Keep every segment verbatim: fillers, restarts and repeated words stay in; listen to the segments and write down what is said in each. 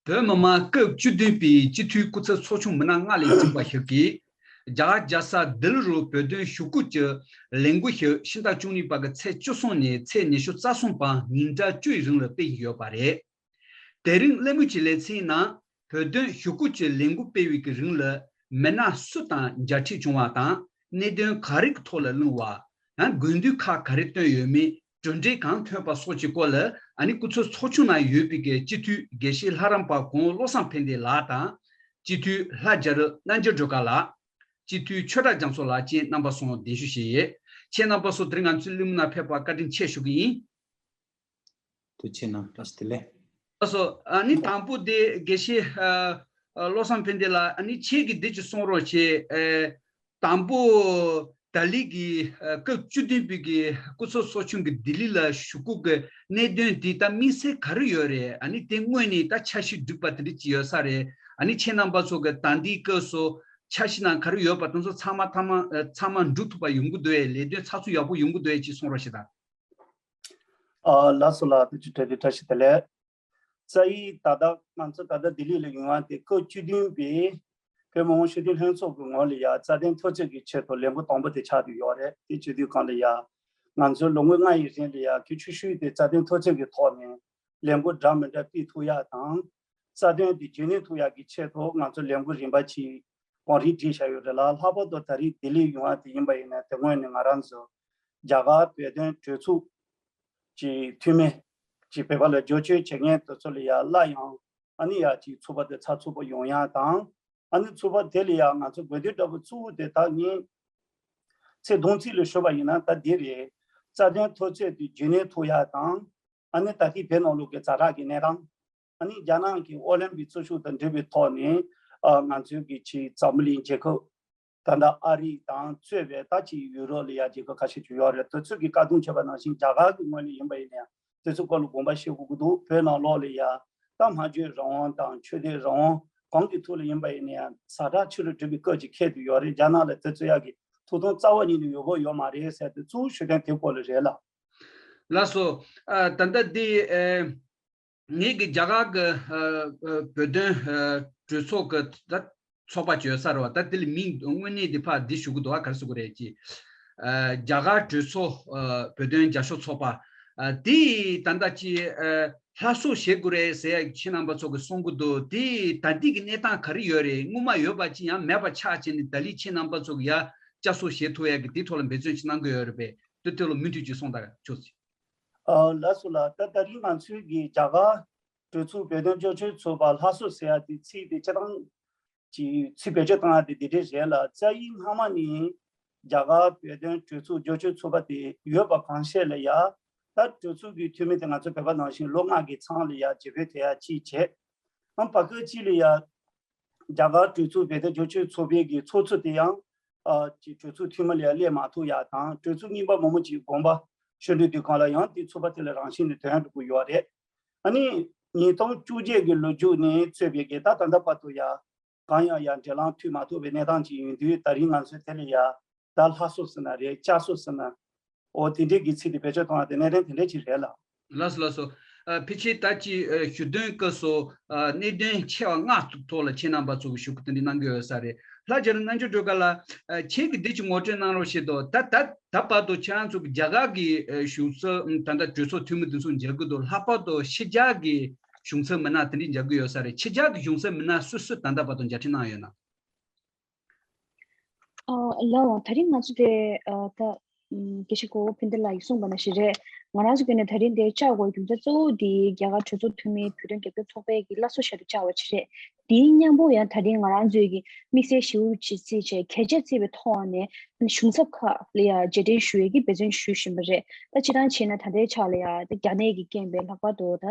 བོད་མི་མང་སྐབས་བཅུ་བདུན་པའི་སྤྱི་འཐུས་སྐུ་ཚབ་ཚོགས་ཆུང་མི་སྣ་ལྔ་ལས་གཙོས་པ་ཞིག་གིས། རྒྱ་གར་རྒྱལ་ས་ལྡི་ལི་རུ་བོད་དོན་ཞུ་སྐུལ་གྱི་ལས་འགུལ་ཞིག་ཕྱི་ཟླ་བཅུ་གཉིས་པ་གི་ཚེས་བཅུ་གསུམ་ནས་ཚེས་ཉི་ཤུ་རྩ་གསུམ་བར་ཉིན་གྲངས་བཅུ་ཡི་རིང་ལ་སྤེལ་བཞིན་ཡོད་པ་རེད། དེ་རིང་གླེང་མོལ་གྱི་ལེ་ཚན་ནང་བོད་དོན་ཞུ་སྐུལ་གྱི་ལས་འགུལ་སྤེལ་བའི་གི་རིང་ལ་མི་སྣ་སུ་དང་མཇལ་འཕྲད་བྱུང་བ་དང་གནད་དོན་ག་རེ་གི་ཐོག་ལ་གླེང་བ། ཡང་དགོས་འདུན་ཁག་ག་རེ་བཏོན་ཡོད་མེད། གྲུབ་འབྲས་གང་ཐོན་པ་སོགས་ཀྱི་སྐོར་ལ་ཨ་ནི་སྐུ་ཚབ་ཚོགས་ཆུང་ནང་ཡོད་པའི་གི་སྤྱི་འཐུས་དགེ་བཤེས་ལྷ་རམས་པ་གོང་བློ་བཟང་ཕན་བདེ་ལགས་དང་། སྤྱི་འཐུས་ལྷ་རྒྱ་རི་རྣམ་རྒྱལ་སྒྲོལ་དཀར་ལགས། སྤྱི་འཐུས་ཆོས་གྲགས་རྒྱ་མཚོ་ལགས་བཅས་རྣམ་པ་གསུམ་གདན་ཞུ་བྱས་ཡོད། ཁྱེད་རྣམ་པ་ཚོ་དེ་རིང་ང་ཚོའི་གླེང་མོལ་ནང་ཕེབས་པར་བཀའ་དྲིན་ཆེ་ཞུ་གི་ཡིན། ཐུགས་རྗེ་གནང་། བཀྲ་ཤིས་བདེ་ལེགས། ལགས་སོ། ཨ་ནི་དང་པོ་དེ་དགེ་བཤེས་ཨ་ཨ་བློ་བཟང་ཕན་བདེ་ལགས། ཨ་ནི་ཁྱེད་ཀྱིས་འདི་ཅིག་གསུང་རོགས་བྱེད། ཨེ། དང་པོ་ད་ལི་གི་ཨ་སྐབས་བཅུ་བདུན་པའི་གི་སྐུ་ཚབ་ཚོགས་ཆུང་གི་ལྡི་ལི་ལ་ཞུ་སྐུལ་གྱི་གནད་དོན་འདི་ད་དམིགས་བསལ་ག་རེ་ཡོད་རེད། ཨ་ནི་དེ་སྔོན་ནས་ད་འཆར་གཞི་བསྒྲིགས་པ་དེ་འདྲ་ཅིག་ཡོད་ས་རེད། ཨ་ནི་ཁྱེད་རྣམ་པ་ཚོ་གི་ད་ལྟའི་སྐབས་སུ་འཆར་གཞི་ནང་ག་རེ་ཡོད་པ་དེ་ཚོ་ཚང་མ་ཚང་མ་ཨ་ཚང་མ་འགྲུབ་ཐུབ་པ་ཡོང་གི་འདུག་གས། ལས་དོན་ཚགས་ཚུད་ཡག་པོ་ཡོང་གི་འདུག་གས་ཅིག་གསུང་རོགས་བྱེད་དང་། ཨ། ལགས་སོ་ལགས། ཐུགས་རྗེ་ཆེ། བཀྲ་ཤིས་བདེ་ལེགས། རྩ་ཡིག་ད་ལྟ་ང་ཚོ་ད་ལྟ་ལྡི་ལི་ལ་ཡོང་བ་དེ་སྐབས་བཅུ་བདུན་པའི་བོད་མི་མང་སྤྱི་འཐུས་ལྷན་ཚོགས་ཀྱི་ངོས་ལ་ཡ་རྩ་དོན་མཐོ་ཚད་ཀྱི་ཆེད་དུ་ལས་འགུལ་དང་པོ་དེ་ཆགས་བསྡད་ཡོད་རེད། དེ་བྱེད་དུས་སྒང་ལ་ཡ་ང་ཚོ་ལོ་ངོ་ལྔ་ཡི་རིང་ལ་ཡ་གི་ཆུ་ཤུལ་དེ་རྩ་དོན་མཐོ་ཚད་ཀྱི་ཐོག་ནས་ལས་འགུལ་འདྲ་མི་འདྲ་སྤེལ་ཐུབ་ཡ་དང་། རྩ་དོན་དེ་རྒྱུན་གནས་ཐུབ་ཡ་གི་ཆེད་དུ་ང་ཚོ་ལས་འགུལ་རིམ་པ་ཅིག་གོང་རིམ་བསྒྲིགས་བཞག་ཡོད་རེད་ལ། ལྷག་པར་དུ་ད་རེས་ལྡི་ལི་ཡོང་བ་དེ་ཡིན་པ་ཡིན་ན་དེ་སྔོན་ནས་ང་རང་ཚོ་རྒྱ་གར་བོད་དོན་གྲོས་ཚོགས་ཀྱི་འཐུས་མི་ཅིག་བོད་པ་ལ་བསྐྱར་བཅོས་བྱེད་མཁན་དེ་ཚོ་ལ་ཡ་སླར་ཡང་ཨ་ནི་ཡ་ཅིག་ཚོགས་པ་དེ་ཚགས་ཚུད་པོ་ཡོང་ཡ་དང་། ཨ་ནི་ཚོགས་པ་དེ་ལ་ཡ་ང་ཚོ་དགོས་འདུན་འདྲ་པོ་གཙོ་བོ་དེ་ད་ངས་ཚིག་དོན་ཚིག་ལ་ཞུས་པ་ཡིན་ན་ད་འདི་རེད། རྩ་དོན་མཐོ་ཚད་དེ་རྒྱུན་གནས་ཐུབ་ཡ་དང་། ཨ་ནི་ད་ལྟའི་བོད་ནང་ལོགས་ཀྱི་ཛ་དྲག་གི་གནས་སྟངས། ཨ་ནི་རྒྱ་ནག་གི་ཨོ་ལིམ་པིག་རྩི་ཤོག་དང་འབྲེལ་བའི་ཐོག་ནས་ཨ་ང་ཚོའི་གི་ཕྱི་འཛམ་བུ་གླིང་རྒྱལ་ཁབ་ད་ལྟ་ཨ་རི་དང་གཙོས་པའི་ད་ཕྱི་ཡུ་རོབ་ལ་ཡ་རྒྱལ་ཁབ་ཁ་ཤས་ཅིག་ཡོད་རེད། དེ་ཚོས་ཀྱི་བཀའ་དྲུང་བྱས་པ་ནང་བཞིན་རྒྱ་གར་གྱི་ངོས་ནས་ཡིན་པ་ཡིན་ན་ཡང་དེ་ཚོའི་སྐོར་ལ་དགོངས་པ་བཞེས་དགོས་ཀྱི་འདུག་བོད་ནང་ལོགས་ལ་ཡ་ད་སྨྲ་བརྗོད་རང་དབང་དང་ཆོས་དད་རང་དབང་གང་གི་ཐོག་ལ་ཡིན་པ་ཡིན་ན་ཡང་ཛ་དྲག་ཆེ་རུ་འགྲོ་བའི་སྐབས་ཅིག་འཁེལ་བསྡད་ཡོད་རེད། རྒྱ་ནག་ལ་དེ་ཚོ་ཡ་གི་ཐུགས་དམ་རྩ་བ་ཉིད་ནས་ཡོད་དགོས་ཡོད་མ་རེད་ཟེར་དེ་གཙོ་བོ་ཞུ་དོན་དེ་སྐོར་ལ་རེད་ལ། ལགས་སོ། ཨ་ད་ལྟ་འདི་ཨེ། ངེད་ཀྱི་རྒྱ་གར་གྱི་ཨ་ཨ་བོད་དོན་ཨ་གྲོས་ཚོགས་ཀྱི་ད་ཚོགས་པ་ཅིག་ཡོད་ས་རེད་བ། ད་དེ་ལ་མིང་དངོས་གནས་དེ་ཕར་འདི་ཞུ་གི་འདུག་བ། ག་རེ་ཟེར་དགོས་རེད་ཅེས། ཨ་རྒྱ་གར་གྲོས་ཚོགས་ཨ་བོད་དོན་རྒྱབ་སྐྱོར་ཚོགས་པ། ཨ་དེ་ད་ལྟ་ཅི་ཨ་སླར་གསོ་བྱེད་དགོས་རེད་ཟེར་ཡ་ཁྱེད་རྣམ་པ་ཚོ་གིས་གསུང་གི་འདུག་དེ་ད་ལྟའི་གི་གནས་སྟངས་ག་རེ་ཡོད་རེད། སྔོན་མ་ཡོད་པ་ཅི་ཡང་མེད་པ་ཆགས་བྱས་ནས་ད་ལྟའི་ཁྱེད་རྣམ་པ་ཚོ་གིས་ཡ་བསྐྱར་གསོ་བྱེད་ཐུབ་ཡ་གི་དེའི་ཐོག་ལ་འབད་བརྩོན་ཅིག་གནང་གི་ཡོད་རེད་པས། དེ་དེ་ལ་མུ་མཐུད་ཅིག་གསུངས་དང་ཆོག་ཅིག་ཨ་ལགས་སོ་ལགས། ད་ད་རིང་ང་ཚོའི་གི་རྒྱ་གར་གྲོས་ཚོགས་བོད་དོན་རྒྱབ་སྐྱོར་ཚོགས་པ་སླར་གསོ་ཟེར་ཡ་དེ་ཚིག་དེ་སྤྱིར་བཏང་གི་ཚིག་བེད་སྤྱོད་བཏང་ཡ་དེ་འདི་འདྲས་རེད་ལ། རྩ་ཡིག་སྔ་མ་ནས་རྒྱ་གར་བོད་དོན་གྲོས་ཚོགས་རྒྱབ་སྐྱོར་ཚོགས་པ་དེ་ཡོད་པ་གང་ཤེས་ལ་ཡ། ད་གྲོས་ཚོགས་ཀྱི་འཐུས་མི་དེ་ང་ཚོ་བོད་པ་ནང་བཞིན་ལོ་ལྔ་གི་ཚང་ལ་ཡ་བརྗེ་སྤོས་ཐེབས་ཡ་གཅིག་བྱས། ཨང་བར་སྐབས་གཅིག་ལ་ཡ། རྒྱ་གར་གྲོས་ཚོགས་བོད་དོན་རྒྱབ་སྐྱོར་ཚོགས་པའི་གི་ཚོགས་གཙོ་དེ་ཡང་ཨ་ཅིག་གྲོས་ཚོགས་འཐུས་མི་ལ་ཡང་སླེབས་མ་ཐུབ་ཡ་དང་། གྲོས་ཚོགས་རྙིང་པ་མང་པོ་ཅིག་དགོངས་པ་ཞུ་འདོད་དུས་སྒང་ལ་ཡང་དེ་ཚོགས་པ་དེ་ལ་རང་བཞིན་ནས་དོན་འགྲུབ་ཀྱི་ཡོད་རེད། ཨ་ནི་ཉིས་སྟོང་བཅོ་བརྒྱད་ཀྱི་ལོ་མཇུག་ནས་ཚོས་པའི་གི་ད་ད་ལྟ་བར་དུ་ཡ་གང་ཡང་ཡ་འབྲེལ་ལམ་མཐུད་མ་ཐུབ་པའི་གནས་སྟངས་ཅིག་ཡིན་དུས། ད་རིང་ང་ཚོས་དེ་ལ་ཡ་ད་སླར་གསོ་ཟེར་ན་རེད། བསྐྱར་གསོ་ཟེར་ན། འོ་དེ་འདྲའི་གི་ཚིག་དེ་བེད་སྤྱོད་གཏོང་བ་དེ་གནད་དོན་དེ་འདྲ་ཅིག་རེད་ལ། ལགས་སོ་ལགས་སོ། ཨ་ཕལ་ཆེར་ད་ཅི་ཨ་ཞུ་དོན་སྐབས་སུ་ཨ་གནད་དོན་ཆེ་བ་ལྔ་ཐོག་ལ་ཁྱེད་རྣམ་པ་ཚོ་གི་ཞུ་སྐུལ་དེ་འདྲ་གནང་གི་ཡོད་ས་རེད། ལྷ་རྒྱ་རི་རྣམ་རྒྱལ་སྒྲོལ་དཀར་ལགས། ཨ་ཁྱེད་ཀྱིས་འདི་ཅིག་ངོ་སྤྲོད་གནང་རོགས་བྱེད་དོ། ད་ད་ད་བར་དུ་ཁྱེད་རང་ཚོ་གི་རྒྱ་གར་གྱི་ཨ་གཞུང་ཚབ་ད་ལྟ་གྲོས་ཚོགས་འཐུས་མི་དེ་ཚོ་མཇལ་གི་འདུག་ལྷག་པར་དུ་ཕྱི་རྒྱལ་གྱི་གཞུང་ཚབ་མི་སྣ་དེ་འདྲ་མཇལ་གི་ཡོད་ས་རེད། ཕྱི་རྒྱལ་གྱི་གཞུང་ཚབ་མི་སྣ་སུ་སུ་ད་ལྟ་བར་དུ་མཇལ་འཕྲད་གནང་ཡོད་ན། ཨ་ལགས་འོང་། ད་རིང་ང་ཚོ་དེ་ཨ་ད་ཨམ་དགེ་བཤེས་གོ་བོ་ཕན་བདེ་ལགས་ཀྱིས་གསུངས་པ་ནང་བཞིན་རེད། ང་རང་ཚོ་ངོས་ནས་ད་རིང་འདིར་བཅར་དགོས་རྒྱུ་མཚན་གཙོ་བོ་དེ་རྒྱ་གར་གྲོས་ཚོགས་འཐུས་མི་བོད་དོན་རྒྱབ་སྐྱོར་ཚོགས་པའི་གི་སླར་གསོ་བྱ་དུ་བཅར་བ་ཅིག་རེད། དེའི་མཉམ་པོ་ཡང་ད་རིང་ང་རང་ཚོའི་གི་དམིགས་བསལ་ཞེ་པོ་ཅིག་བརྩིས་བྱས་གལ་ཆེར་བརྩིས་པའི་ཐོག་ནས་གཞུང་ཚབ་ཁག་ལ་ཡང་རྗེས་དྲན་ཞུ་ཡས་ཀྱི་འབད་བརྩོན་ཞུ་བཞིན་པ་རེད། ད་སྤྱིར་བཏང་བྱས་ན་ད་ལྟའི་ཆ་ལ་ཡང་ད་རྒྱ་ནད་ཀྱི་རྐྱེན་པས། ལྷག་པར་དུ་ད་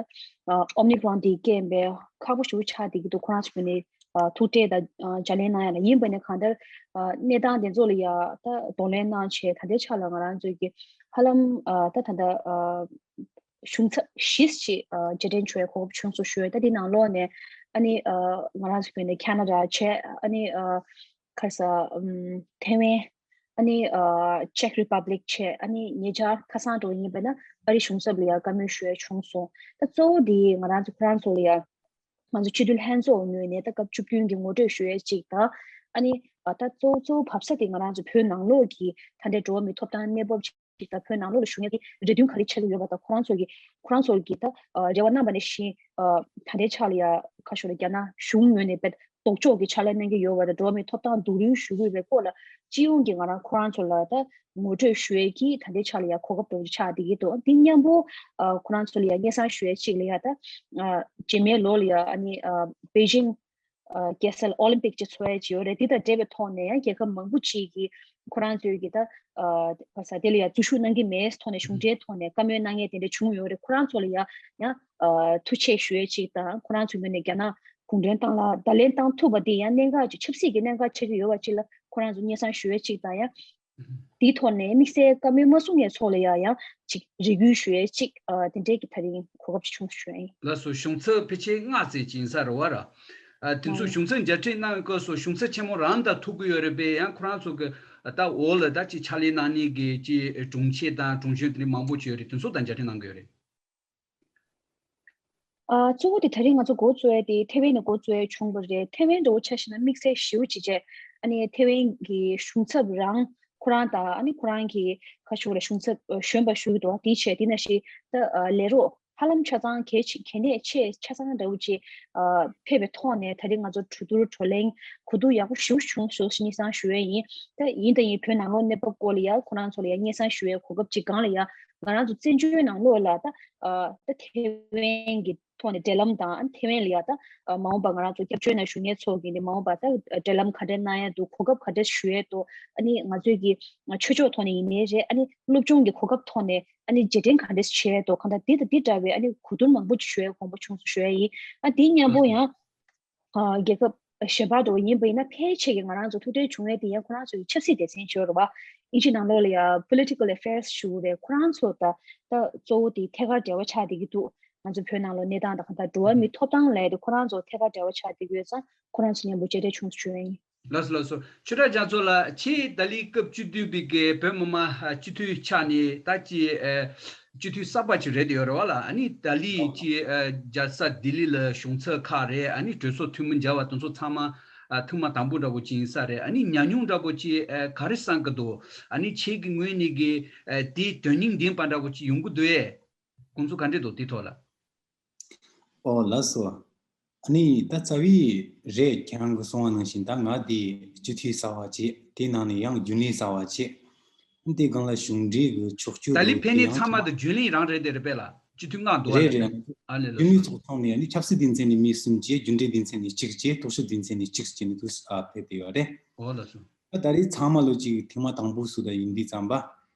ཨོ་མི་ཀྲོན་དེའི་རྐྱེན་པས་ཁག་པོ་ཞེ་པོ་ཆགས་བསྡད་ཀྱི་འདུག་ཁོ་རང་ཚོ་ངོས་ནས་ཨ་ཐུགས་ཁྲལ་དང་ཨ་བརྗེ་ལེན་གནང་ཡ་ལ། ཡིན་པ་ནས་གང་ལྟར་ཨ་གནས་སྟངས་དེ་ཚོ་ལ་ཡ་ད་གདོང་ལེན་གནང་བྱས། ད་ལྟའི་ཆ་ལ་ང་རང་ཚོའི་གི་ཧ་ལམ་ཨ་ད་ད་ལྟ་ཨ་གཞུང་ཚབ་བཞི་ཞིག་ཨ་རྗེས་དྲན་བྱུང་བའི་གོ་སྐབས་བྱུང་སོང་ཞུ་ཡ། ད་དེ་ནང་ལོགས་ནས་ཨ་ནི་ཨ་ང་རང་ཚོ་ངོས་ནས་ཁ་ན་ཌ་བྱས། ཨ་ནི་ཨ་ག་རེ་ཟེར་ཨམ་ཐེ་ཝན། ཨ་ནི་ཨ་ཅེག་རི་པབ་ལིག་བྱས། ཨ་ནི་ཉེ་ཆར་ཁ་སང་འགྲོ་ཡིན་པ་ན་ཨ་རི་གཞུང་ཚབ་ལ་ཡ་བཀའ་མོལ་ཞུ་ཡ་བྱུང་སོང་། ད་གཙོ་བོ་དེ་ང་རང་ཚོ་ཁོ་རང་ཚོ་ལ་ཡ་ ང་ཚོ་སྤྱི་འཐུས་ལྷན་ཚོགས་ངོས་ནས་ད་སྐབས་བཅུ་བདུན་གྱི་ངོ་སྤྲོད་ཞུ་ཡས་གཅིག་དང་། ཨ་ནི་ད་གཙོ་བོ་གཙོ་བོ་བབས་ས་དེ་ང་རང་ཚོ་བོད་ནང་ལོགས་ཀྱི་ད་ལྟའི་འགྲོ་བ་མིའི་ཐོབ་ཐང་གནས་བབ་ཅིག་དང་བོད་ནང་ལོགས་ལ་བཞུགས་མཁན་གྱི་རེ་འདུན་ག་རེ་ཆགས་ཀྱི་ཡོད་པ་དང་ཁོ་རང་ཚོ་གི་ཁོ་རང་ཚོ་གི་ད་རེ་བ་གནང་བ་ནང་བཞིན་ད་ལྟའི་ཆ་ལ་ཡ་ཁ་ཤོར་རྒྱ་ནག་གཞུང་ངོས་ནས་བེད་ལྡོག་ཕྱོགས་ཀྱི་ཕྱག་ལས་གནང་གི་ཡོད་པ་དང་འགྲོ་བ་མིའི་ཐོབ་ཐང་སྡུག་རུལ་ཞུ་གི་ཡོད་པའི་སྐོར་ལ་སྤྱི་ཡོངས་ཀྱི་ང་རང་ཁོ་རང་ཚོ་ལ་ད་ངོ་སྤྲོད་ཞུ་ཡས་ཀྱི་ད་ལྟའི་ཆ་ལ་ཡ་གོ་སྐབས་འདྲ་བོ་ཆགས་བསྡད་ཀྱི་འདུག་དེ་མཉམ་པོ་ཁོ་རང་ཚོ་ལ་ཡ་སྙན་སེང་ཞུ་ཡས་གཅིག་ལ་ཡ་ད་རྗེས་མའི་ལོ་ལ་ཡ་ཨ་ནི་པེ་ཅིང་རྒྱལ་སའི་ཨོ་ལིམ་པིག་ཅིག་འཚོགས་ཡས་ཅིག་ཡོད་རེད། དེ་དང་འབྲེལ་བའི་ཐོག་ནས་ཡང་རྒྱལ་ཁབ་མང་པོ་ཅིག་གིས་ཁོ་རང་ཚོའི་གི་ད་ག་ས་དེ་ལ་ཡང་འཛུལ་ཞུགས་གནང་གི་མེད་ཐོག་ནས་གཞུང་འབྲེལ་ཐོག་ནས་བཀའ་མོལ་གནང་མཁན་དེ་འདྲ་བྱུང་ཡོད་རེད། ཁོ་རང་ཚོ་ལ་ཡང་ཡང་ཐུགས་རྗེ་ཆེ་ཞུ་ཡས་ཅིག་དང་ཁོ་རང་ཚོའི་ངོས་ནས་རྒྱ་ནག་གུང་ཁྲན་ཏང་ལ་བརྡ་ལན་བཏང་ཐུབ་པ་དེ་ཡང་གནད་འགག་ཅིག་ཆབ་སྲིད་ཀྱི་གནད་འགག་ཆགས་ཀྱི་ཡོད་པ་ཅིག་ལ་ཁོ་རང་ཚོ་སྙན་སེང་ཞུ་ཡས་ཅིག་དང་ཡང་། དེའི་ཐོག་ནས་དམིགས་བསལ་བཀའ་མོལ་མ་གསུང་མཁན་ཚོ་ལ་ཡང་ཡང་ཅིག་རེ་སྐུལ་ཞུ་ཡས་ཅིག་ཨ་དེ་འདྲའི་གི་ད་རིང་གོ་སྐབས་ཅིག་བྱུང་སོང་ཞུ་ཡས་ཡིན། ལགས་སོ། གཞུང་ཚབ་ཕལ་ཆེར་ལྔ་ཙམ་ཅིག་ཡིན་ས་རེད་བ་ར། ཨ་དེ་ཚོ་ཨང་གཞུང་ཚབ་མཇལ་འཕྲད་གནང་བའི་སྐབས་སུ་གཞུང་ཚབ་ཆེན་མོ་རང་དང་ཐུག་གི་ཡོད་རེད་པས། ཡང་ཁོ་རང་ཚོ་གི་ད་འོག་ལ་ད་ཅིག་ཕྱག་ལས་གནང་མཁན་གི་ཅིག་དྲུང་ཆེ་དང་དྲུང་གཞོན་དེ་འདྲ་མང་པོ་ཅིག་ཡོད་རེད། དེ་ཚོ་དང་མཇལ་འཕྲད་གནང་གི་ཡོད་རེད། ཨ་གཙོ་བོ་དེ་ད་རིང་ང་ཚོ་འགོ་བཙུགས་ཡས་དེ་ཐེ་ཝན་ནས་འགོ་བཙུགས་ཡས་བྱུང་བ་རེད། ཐེ་ཝན་འདྲ་བོ་ཆ་བཞག་ན་དམིགས་བསལ་ཞེ་པོ་ཅིག་བྱས། ཨ་ནི་ཐེ་ཝན་གྱི་གཞུང་ཚབ་རང་ཁོ་རང་དང་ཨ་ནི་ཁོ་རང་གི་ཁ་ཕྱོགས་ལ་གཞུང་ཚབ་གཞོན་པ་ཞུ་གི་འདུག་དེའི་ཆེད་དེ་ནང་བཞིན་ད་ལས་རོགས་ཧ་ལམ་ཆ་ཚང་གལ་ཆེ་གལ་གནད་ཆེ་ཆ་ཚང་འདྲ་བོ་ཅིག་ཕེབས་པའི་ཐོག་ནས་ད་རིང་ང་ཚོ་གྲོས་བསྡུར་བགྲོ་གླེང་གོ་བསྡུར་ཡག་པོ་ཞེ་པོ་བྱུང་སོང་ཞེས་སྙན་སེང་ཞུ་ཡས་ཡིན། ད་ཡིན་ད་ཡིན་བོད་ནང་ལོགས་གནས་བབ་སྐོར་ལ་ཡ་ཁོ་རང་ཚོ་ལ་ཡ་སྙན་སེང་ཞུ་ཡས་གོ་སྐབས་ཅིག་སྒང་ལ་ཡ། ང་རང་ཚོ་བཙན་བྱོལ་ནང་ལོགས་ལ་ད་ཨ་ད་ཐེ་ཝན་གྱི་ཐོག་ནས་འབྲེལ་ལམ་དང་ཐེ་ཝན་ལ་ཡ་ད་ཨ་མ་འོངས་པ་ང་རང་ཚོ་སྐྱབས་བཅོལ་ནང་བཞུགས་མཁན་ཚོ་གི་ནི་མ་འོངས་པ་ད་འབྲེལ་ལམ་ག་འདྲ་གནང་ཡ་འདུག་གོ་སྐབས་ག་འདྲ་ཞུ་ཡས་འདུག་ཨ་ནི་ང་ཚོས་ཀྱི་ཆོས་ཕྱོགས་ཐོག་ནས་ཡིན་ནའི་རེད། ཨ་ནི་སློབ་སྦྱོང་གི་གོ་སྐབས་ཐོག་ནས་ཨ་ནི་རྗེས་དྲན་ག་འདྲ་བྱས་འདུག་གང་ལྟར་འདི་དང་འདི་འདྲ་བའི་ཨ་ནི་གོ་བསྡུར་མང་པོ་ཞུ་ཡས་དགོངས་པ་བྱུང་སོང་ཞུ་ཡས་ཡིན། ཨ་དེ་མཉམ་པོ་ཡང་། རྒྱལ་ཁབ་གཞན་པ་འདྲ་བོ་ཡིན་པ་ཡིན་ན་ཕལ་ཆེར་གྱིས་ང་རང་ཚོ་ཐུགས་འཕྲད་བྱུང་ཡས་དེ་ཡང་ཁོ་རང་ཚོ་ཡི་ཆབ་སྲིད་སྡེ་ཚན་ཞིག་ཡོད་རེད་བ། ཨིན་ཇི་ནང་ལོགས་ལ་ཡ་Political Affairs ཞུ་བའི་ཁོ་རང་ཚོ་ད་ད་གཙོ་བོ་དེ་ཐད་ཀར་འབྲེལ་བ་ཆགས་བསྡད་ཀྱི་འདུག་ང་ཚོ་བོད་ནང་ལོགས་གནས་སྟངས་དང་གང་ལྟར་འགྲོ་བ་མིའི་ཐོབ་ཐང་ལས་དེ་ཁོ་རང་ཚོ་ཐད་ཀར་འབྲེལ་བ་ཆགས་བསྡད་ཀྱི་ཡོད་ཙང་ཁོ་རང་ཚོ་མཉམ་པོ་མཇལ་འཕྲད་བྱུང་སོང་ཞུ་ཡས་ཡིན། ལགས་སོ་ལགས་སོ། ཆོས་གྲགས་རྒྱ་མཚོ་ལགས་ཁྱེད་ད་ལི་སྐབས་བཅུ་བདུན་པའི་གི་བོད་མི་མང་སྤྱི་འཐུས་ཆགས་ནས་ད་ཅི་སྤྱི་འཐུས་གསར་པ་ཅིག་རེད་ཡོད་རེད་བ་ལ། ཨ་ནི་ད་ལི་ཅི་རྒྱལ་ས་ལྡི་ལི་ལ་གཞུང་ཚབ་ཁག་རེད། ཨ་ནི་གྲོས་ཚོགས་འཐུས་མི་མཇལ་བ་དེ་ཚོ་ཚང་མ་ཐེངས་མ་དང་པོ་འདྲ་བོ་ཅིག་ཡིན་ས་རེད། ཨ་ནི་ཉམས་མྱོང་འདྲ་བོ་ཅིག་ག་རེ་བསམ་གི་འདུག་ཨ་ནི་ཁྱེད་ཀྱི་ངོས་ནས་གི་དེའི་དོན་སྙིང་ལྡན་པ་འདྲ་བོ་ཅིག་ཡོང་གི་འདུག་ཨེ། དགོངས་ཚུལ་ག་འདྲས་འདུག་དེའི་ཐོག་ལ། ཨོ་ལགས་སོ། ཨ་ནི་ད་རྩ་བའི་རེད། ཁྱེད་རང་གིས་གསུངས་པ་ནང་བཞིན་ད་ང་དེ་སྤྱི་འཐུས་གསར་པ་བྱས། དེ་ནང་ནས་ཡང་རྒྱུན་ལས་གསར་པ་བྱས། ཨ་ནི་དེ་སྒང་ལ་གཞུང་འབྲེལ་གྱི་ཕྱོགས་བསྐྱོད་ད་ལི་འདྲ་བོ་ཕེབས་དེ་ནས་ཡང་ཚང་མ་ཐོག་དེ་རྒྱུན་ལས་རང་རེད་དེ་རེད་པས་ལ། སྤྱི་འཐུས་ལྔ་འདུག་བ་རེད་རེད་རེད་པས། རེད། ཨ་ལེ་ལགས་རྒྱུན་ལས་སོ། ཚོགས་ཐོག་ནས་ཨ་ནི་ཆབ་སྲིད་སྡེ་ཚན་ནས་མི་གསུམ་བྱས། རྒྱུན་ལས་སྡེ་ཚན་ནས་གཅིག་བྱས། རྟོག་ཞིབ་སྡེ་ཚན་ནས་གཅིག་བྱས་ནས་འདུག་ཨ་ཕེབས་བསྡད་ཡོད་རེད། ཨོ་ལགས་སོ། ད་ད་རེས་ཚང་མ་ལོ་གཅིག་ཐེངས་མ་དང་པོ་སུ་ད་ཡིན་དུས་ཙམ་པ།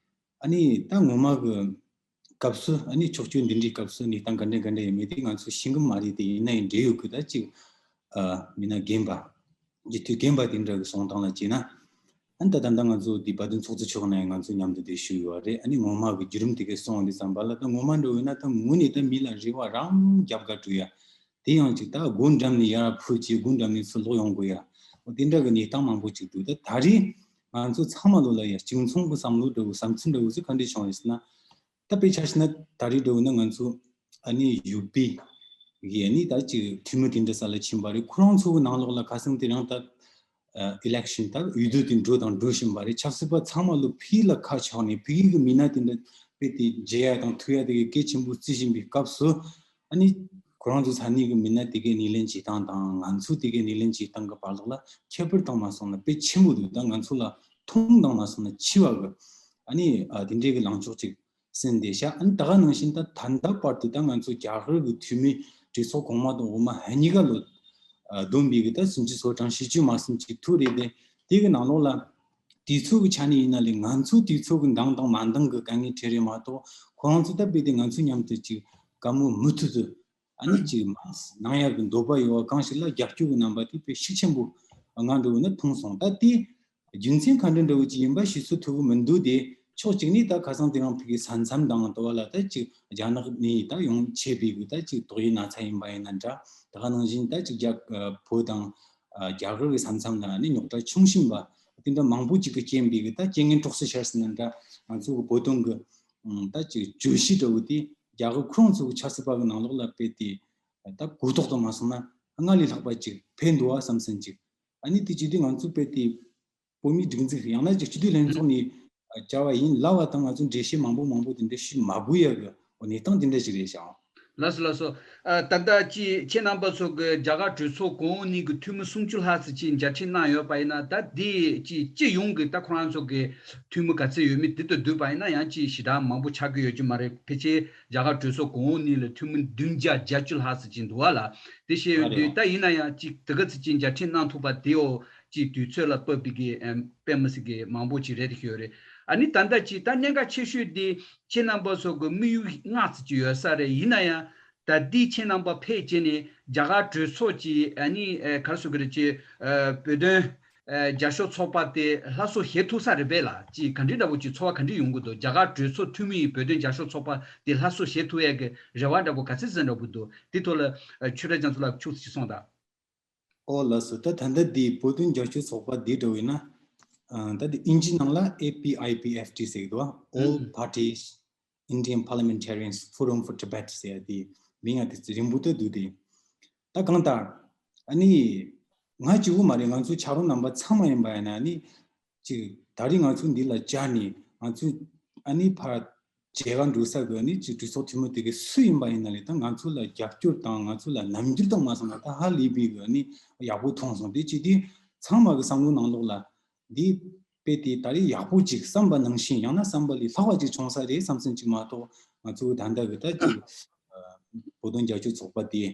ཨ་ནི་ད་ངོ་མ་གི་སྐབས་སུ་ཨ་ནི་ཕྱོགས་བསྐྱོད་འདི་འདྲའི་སྐབས་སུ་གནས་སྟངས་ག་འདྲ་ག་འདྲ་ཡོད་མེད་དེ་ང་ཚོ་ཤེས་ཀྱི་མ་རེད། དེ་ཡིན་ན་ཡང་འབྲེལ་ཡོད་ཀྱི་ད་ཅིག་ཨ་མི་སྣ་རྒན་པ་སྤྱི་འཐུས་རྒན་པ་དེ་འདྲ་གི་གསུང་སྟངས་ལ་བྱས་ན། ཨ་ནི་ད་ད་ལྟ་ང་ཚོ་དེ་བ་དན་ཚོགས་གཙོ་མཆོག་ནས་ང་ཚོ་མཉམ་དུ་དེ་ཞུས་ཡོད་རེད། ཨ་ནི་ངོ་མ་གི་བརྒྱུད་རིམ་དེ་གའི་གསུང་བ་འདི་ཙམ་པ་ལ་ད་ངོ་མ་འདྲ་བོ་ཡིན་ན་ད་ངོ་ནས་ད་མི་ལ་རེ་བ་རང་རྒྱབ་ག་སྤྲོད་ཡ། དེ་ཡང་ཅིག་ད་སྒོ་འགྲམ་ནས་ཡར་འཕུར་བྱས་སྒོ་འགྲམ་ནས་ཚུར་ལོག་ཡོང་དགོས་ཡ། འོ་དེ་འདྲ་གི་གནས་སྟངས་མང་པོ་ཅིག་འདུག་ད་ད་རེས་ང་ཚོ་ཚང་མ་ལོ་ལ་ཡ་གཅིག་མཚུངས་ཀྱི་བསམ་བློ་འདྲ་བོ་བསམ་ཚུལ་འདྲ་བོ་ཚོ་ག་འདྲས་བྱུང་ཡོད་ཟེར་ན། ད་དཔེ་ཆ་བཞག་ན་ད་རེས་འདྲ་བོ་ན་ང་ཚོ་ཨ་ནི་ཡུ་པི་གི་ཨ་ནི་ད་ཅིག་འཐུས་མི་དེ་འདྲ་ས་ལ་ཕྱིན་པ་རེད། ཁོ་རང་ཚོ་གི་ནང་ལོགས་ལ་ཁ་སང་དེ་རིང་ད་ཨ་ཨི་ལེག་ཤན་ད་འོས་བསྡུ་དེ་འགྲོ་དང་འགྲོ་བཞིན་པ་རེད། ཆབ་སྲིད་པ་ཚང་མ་ལོ་ཕ་གི་ལ་ཁ་ཕྱོགས་ནས་ཕ་གི་གི་མི་སྣ་དེ་འདྲ་དཔེ་དེ་མཇལ་ཡ་དང་ཐུག་ཡ་དེ་གི་གལ་ཆེན་པོ་བརྩི་བཞིན་པའི་སྐབས་སུ། ཨ་ནི་ཁོ་རང་ཚོ་ས་གནས་ཀྱི་མི་སྣ་དེ་གའི་སྣེ་ལེན་བྱེད་སྟངས་དང་ང་ཚོ་དེ་གའི་སྣེ་ལེན་བྱེད་སྟངས་ཀྱི་བར་ལོགས་ལ་ཁྱད་པར་བཏང་མ་སོང་ན་དཔེ་ཆེན་པོ་འདུག་ད་ང་ཚོ་ལ་མཐོང་བཏང་མ་སོང་ན་འཆི་བ་གི་ཨ་ནི་ཨ་དེ་འདྲའི་གི་ལངས་ཕྱོགས་ཅིག་ཟིན་བསྡད་ཤག་ཨ་ནི་ད་ག་ནང་བཞིན་ད་ད་ལྟ་བར་དུ་ད་ང་ཚོ་རྒྱ་གར་གི་འཐུས་མི་གྲོས་ཚོགས་གོང་མ་དང་འོག་མ་ཧ་གཉིས་ཀ་ལོ་ཨ་བསྡོམས་པའི་གི་ད་སུམ་ཅུ་སོ་གྲངས་བཞི་བཅུ་མ་ཟིན་ཅིག་ཐུག་རེད་དེ། དེ་གི་ནང་ལོགས་ལ་དུས་ཚོད་ཀྱི་ཆ་ནས་ཡིན་ན་ལས་ང་ཚོ་དུས་ཚོད་ཀྱི་འདང་དང་མ་འདང་གི་དཀའ་ངལ་འཕྲད་རེད་མ་གཏོགས། ཁོ་རང་ཚོ་ད་དཔེ་དེ་ང་ཚོ་མཉམ་དུ་ཅིག་བཀའ་མོལ་མུ་མཐུད་དུ་ཨ་ནི་ཅིག་མང་གནང་ཡག་གི་འདོད་པ་ཡོད་པ་གང་ཞིག་ལ་རྒྱབ་སྐྱོར་གྱི་རྣམ་པ་དེ་དཔེ་ཤུགས་ཆེན་པོ་ང་འདྲ་བོ་ནི་མཐོང་སོང་། ད་དེ་རྒྱུ་མཚན་ག་འདྲ་འདྲ་བོ་ཅིག་ཡིན་པ་ཞུ་ཚོད་ཐུབ་ཀྱི་མི་འདུག་དེ་ཕྱོགས་གཅིག་ནས་ད་ཁ་སང་དེ་རིང་ཕ་གི་ས་མཚམས་དང་དུ་བ་ལ་ད་ཅིག་རྒྱ་ནག་ནས་ད་ཡོང་ཆེ་བའི་གི་ད་ཅིག་ཏོག་དབྱིབས་ན་ཚ་ཡིན་པ་ཡིན་ན་འདྲ། ད་ག་ནང་བཞིན་ད་ཅིག་རྒྱ་བོད་དང་རྒྱ་གར་གྱི་ས་མཚམས་ལ་ནི་རྙོག་དྲ་བྱུང་བཞིན་པ་དེ་འདྲ་མང་པོ་ཅིག་གི་རྐྱེན་པས་གི་ད་རྐྱེན་ངན་གྲོགས་སུ་ཤར་ཟིན་ན་འདྲ། ང་ཚོ་གི་བོད་དོན་གི་ད་ཅིག་བརྗོད་གཞི་འདྲ་བོ་དེ་རྒྱ་གར་ཁོ་རང་ཚོ་གི་ཆབ་སྲིད་པ་གི་ནང་ལོགས་ལ་དཔེ་དེ་ད་གོ་རྟོགས་དང་མ་སོང་ན་ སྔར་ལས་ལྷག་པ་ཅིག་འཕེལ་འདུག་བ་བསམ་སེམས་ཅིག་ཨ་ནི་དེ་བྱེད་དུས་ང་ཚོ་དཔེ་དེ་བོད་མིའི་སྒྲིག་འཛུགས་ཡང་ན་ཅིག་སྤྱི་འཐུས་ལྷན་ཚོགས་ནས་བྱ་བ་ཡིན་ལབ་པ་དང་ང་ཚོ་འགྲེལ་བཤད་མང་པོ་མང་པོ་དེ་འདྲ་ཞུ་མ་དགོས་ཡ་གི་གནས་སྟངས་དེ་འདྲ་ཞིག་རེད་ཤག་ལགས་སོ་ལགས་སོ། ཨ། ད་ལྟ་ཅི་ཁྱེད་རྣམ་པ་ཚོ་གི་རྒྱ་གར་གྲོས་ཚོགས་གོང་འོག་གཉིས་ཀྱི་འཐུས་མི་སུམ་ཅུ་ལྷག་ཙམ་ཅིག་མཇལ་འཕྲད་གནང་ཡོད་པ་ཡིན་ན། ད་འདི་ཅི་སྤྱི་ཡོངས་ཀྱི་ད་ཁོ་རང་ཚོ་གི་འཐུས་མི་ག་ཚད་ཡོད་མེད་དེ་དང་བསྡུར་བ་ཡིན་ན་ཡང་ཅི་ཞེ་དྲག་མང་པོ་ཆགས་ཀྱི་ཡོད་ཀྱི་མ་རེད། ཕལ་ཆེར་རྒྱ་གར་གྲོས་ཚོགས་གོང་འོག་གཉིས་ལ་འཐུས་མི་བདུན་བརྒྱ་བརྒྱད་ཅུ་ལྷག་ཙམ་ཅིག་འདུག་བ་ལ། དེ་བཤད་ཡོང་དུས་ད་ཡིན་ན་ཡང་ཅི་དེ་ག་ཙམ་ཅིག་མཇལ་འཕྲད་གནང་ཐུབ་པ་དེའོ་ཅི་དུས་ཚོད་ལ་བབས་པའི་གི་ཨེམ་དཔེ་མི་སྲིད་གི་མང་པོ་ཅིག་རེད་དེ་ཤོད་རེད། ཨ་ནི་ད་ལྟ་ཅི་ད་གནད་འགག་ཆེ་ཤོས་དེ་ཁྱེད་རྣམ་པ་ཚོ་གི་དམིགས་ཡུལ་ལྔ་ཙམ་ཅིག་ཡོད་ས་རེད། ཡིན་ན་ཡང་ད་ལྟའི་ཁྱེད་རྣམ་པ་ཕེབས་བྱས་ནས་རྒྱ་གར་གྲོས་ཚོགས་ཀྱི་ཨ་ནི་ཨེ་ག་རེ་ཟེར་གི་རེད། ཅེས་ཨ་བོད་དོན་ཨེ་རྒྱབ་སྐྱོར་ཚོགས་པ་དེ་སླར་གསོ་བྱེད་ཐུབ་ས་རེད་པས་ལ། ཅིག་ག་འདྲའི་འདྲ་པོ་ཅིག་ཚོར་བ་ག་འདྲ་ཡོང་གི་འདུག་རྒྱ་གར་གྲོས་ཚོགས་འཐུས་མི་ཡིས་བོད་དོན་རྒྱབ་སྐྱོར་ཚོགས་པ་དེ་སླར་གསོ་བྱེད་ཐུབ་ཡས་ཀྱི་རེ་བ་འདྲ་པོ་ག་ཚད་ཙམ་འདྲ་པོ་འདུག་དེ་ཐོག་ལ་ཨ་ཆོས་གྲགས་རྒྱ་མཚོ་ལགས་ཁྱུག་ཙམ་ཅིག་གསུངས་དང་། ཨོ་ལགས་སོ། ད་ད་ལྟ་འདི་བོད་དོན་རྒྱབ་སྐྱོར་ཚོགས་པ་འདི་འདྲ་བོ་ཡིན་ན། ཨ་ད་འདི་ཨིན་ཇི་ནང་ལ་ཨེ་པི་ཨའི་པི་ཨེཕ་ཊི་ཟེར་གི་འདུག All Parties Indian Parliamentarians Forum for Tibet ཟེར་ཡ་དེ་མིང་ང་དེ་རིང་པོ་ཏོག་འདུག་སྟེ། ད་གང་ལྟར་ཨ་ནི་ང་གཅིག་པུ་མ་རེད། ང་ཚོ་ཕྱག་རོགས་རྣམ་པ་ཚང་མ་ཡིན་པ་ཡིན་ན་ཨ་ནི་ཅིག་ད་རེས་ང་ཚོ་འདི་ལ་བཅར་ནས་ང་ཚོ་ཨ་ནི་ཕར་མཇལ་ཁ་འགྲོ་ས་གི་ཨ་ནི་ཅིག་གྲོས་ཚོགས་འཐུས་མི་དེ་གི་སུ་ཡིན་པ་ཡིན་ན་ལས་ད་ང་ཚོ་ལ་རྒྱབ་སྐྱོར་དང་ང་ཚོ་ལ་རྣམ་འགྱུར་དང་མ་སོང་ན་ད་ཧ་ལས་པའི་གི་ཨ་ནི་ཡག་པོ་མཐོང་སོང་། དེ་ཅི་དེ་ཚང་མ་གི་བསམ་བློ་ནང་ལོགས་ལ་འདི་དཔེ་དེ་ད་རེས་ཡག་པོ་ཅིག་བསམ་པ་ནང་བཞིན་ཡང་ན་བསམ་པ་ལས་ལྷག་པ་ཅིག་བྱུང་ས་རེད་བསམ་སེམས་ཅིག་མ་གཏོགས་ང་ཚོ་ད་ལྟ་གི་ད་ཅིག་བོད་དོན་རྒྱབ་སྐྱོར་ཚོགས་པ་དེ་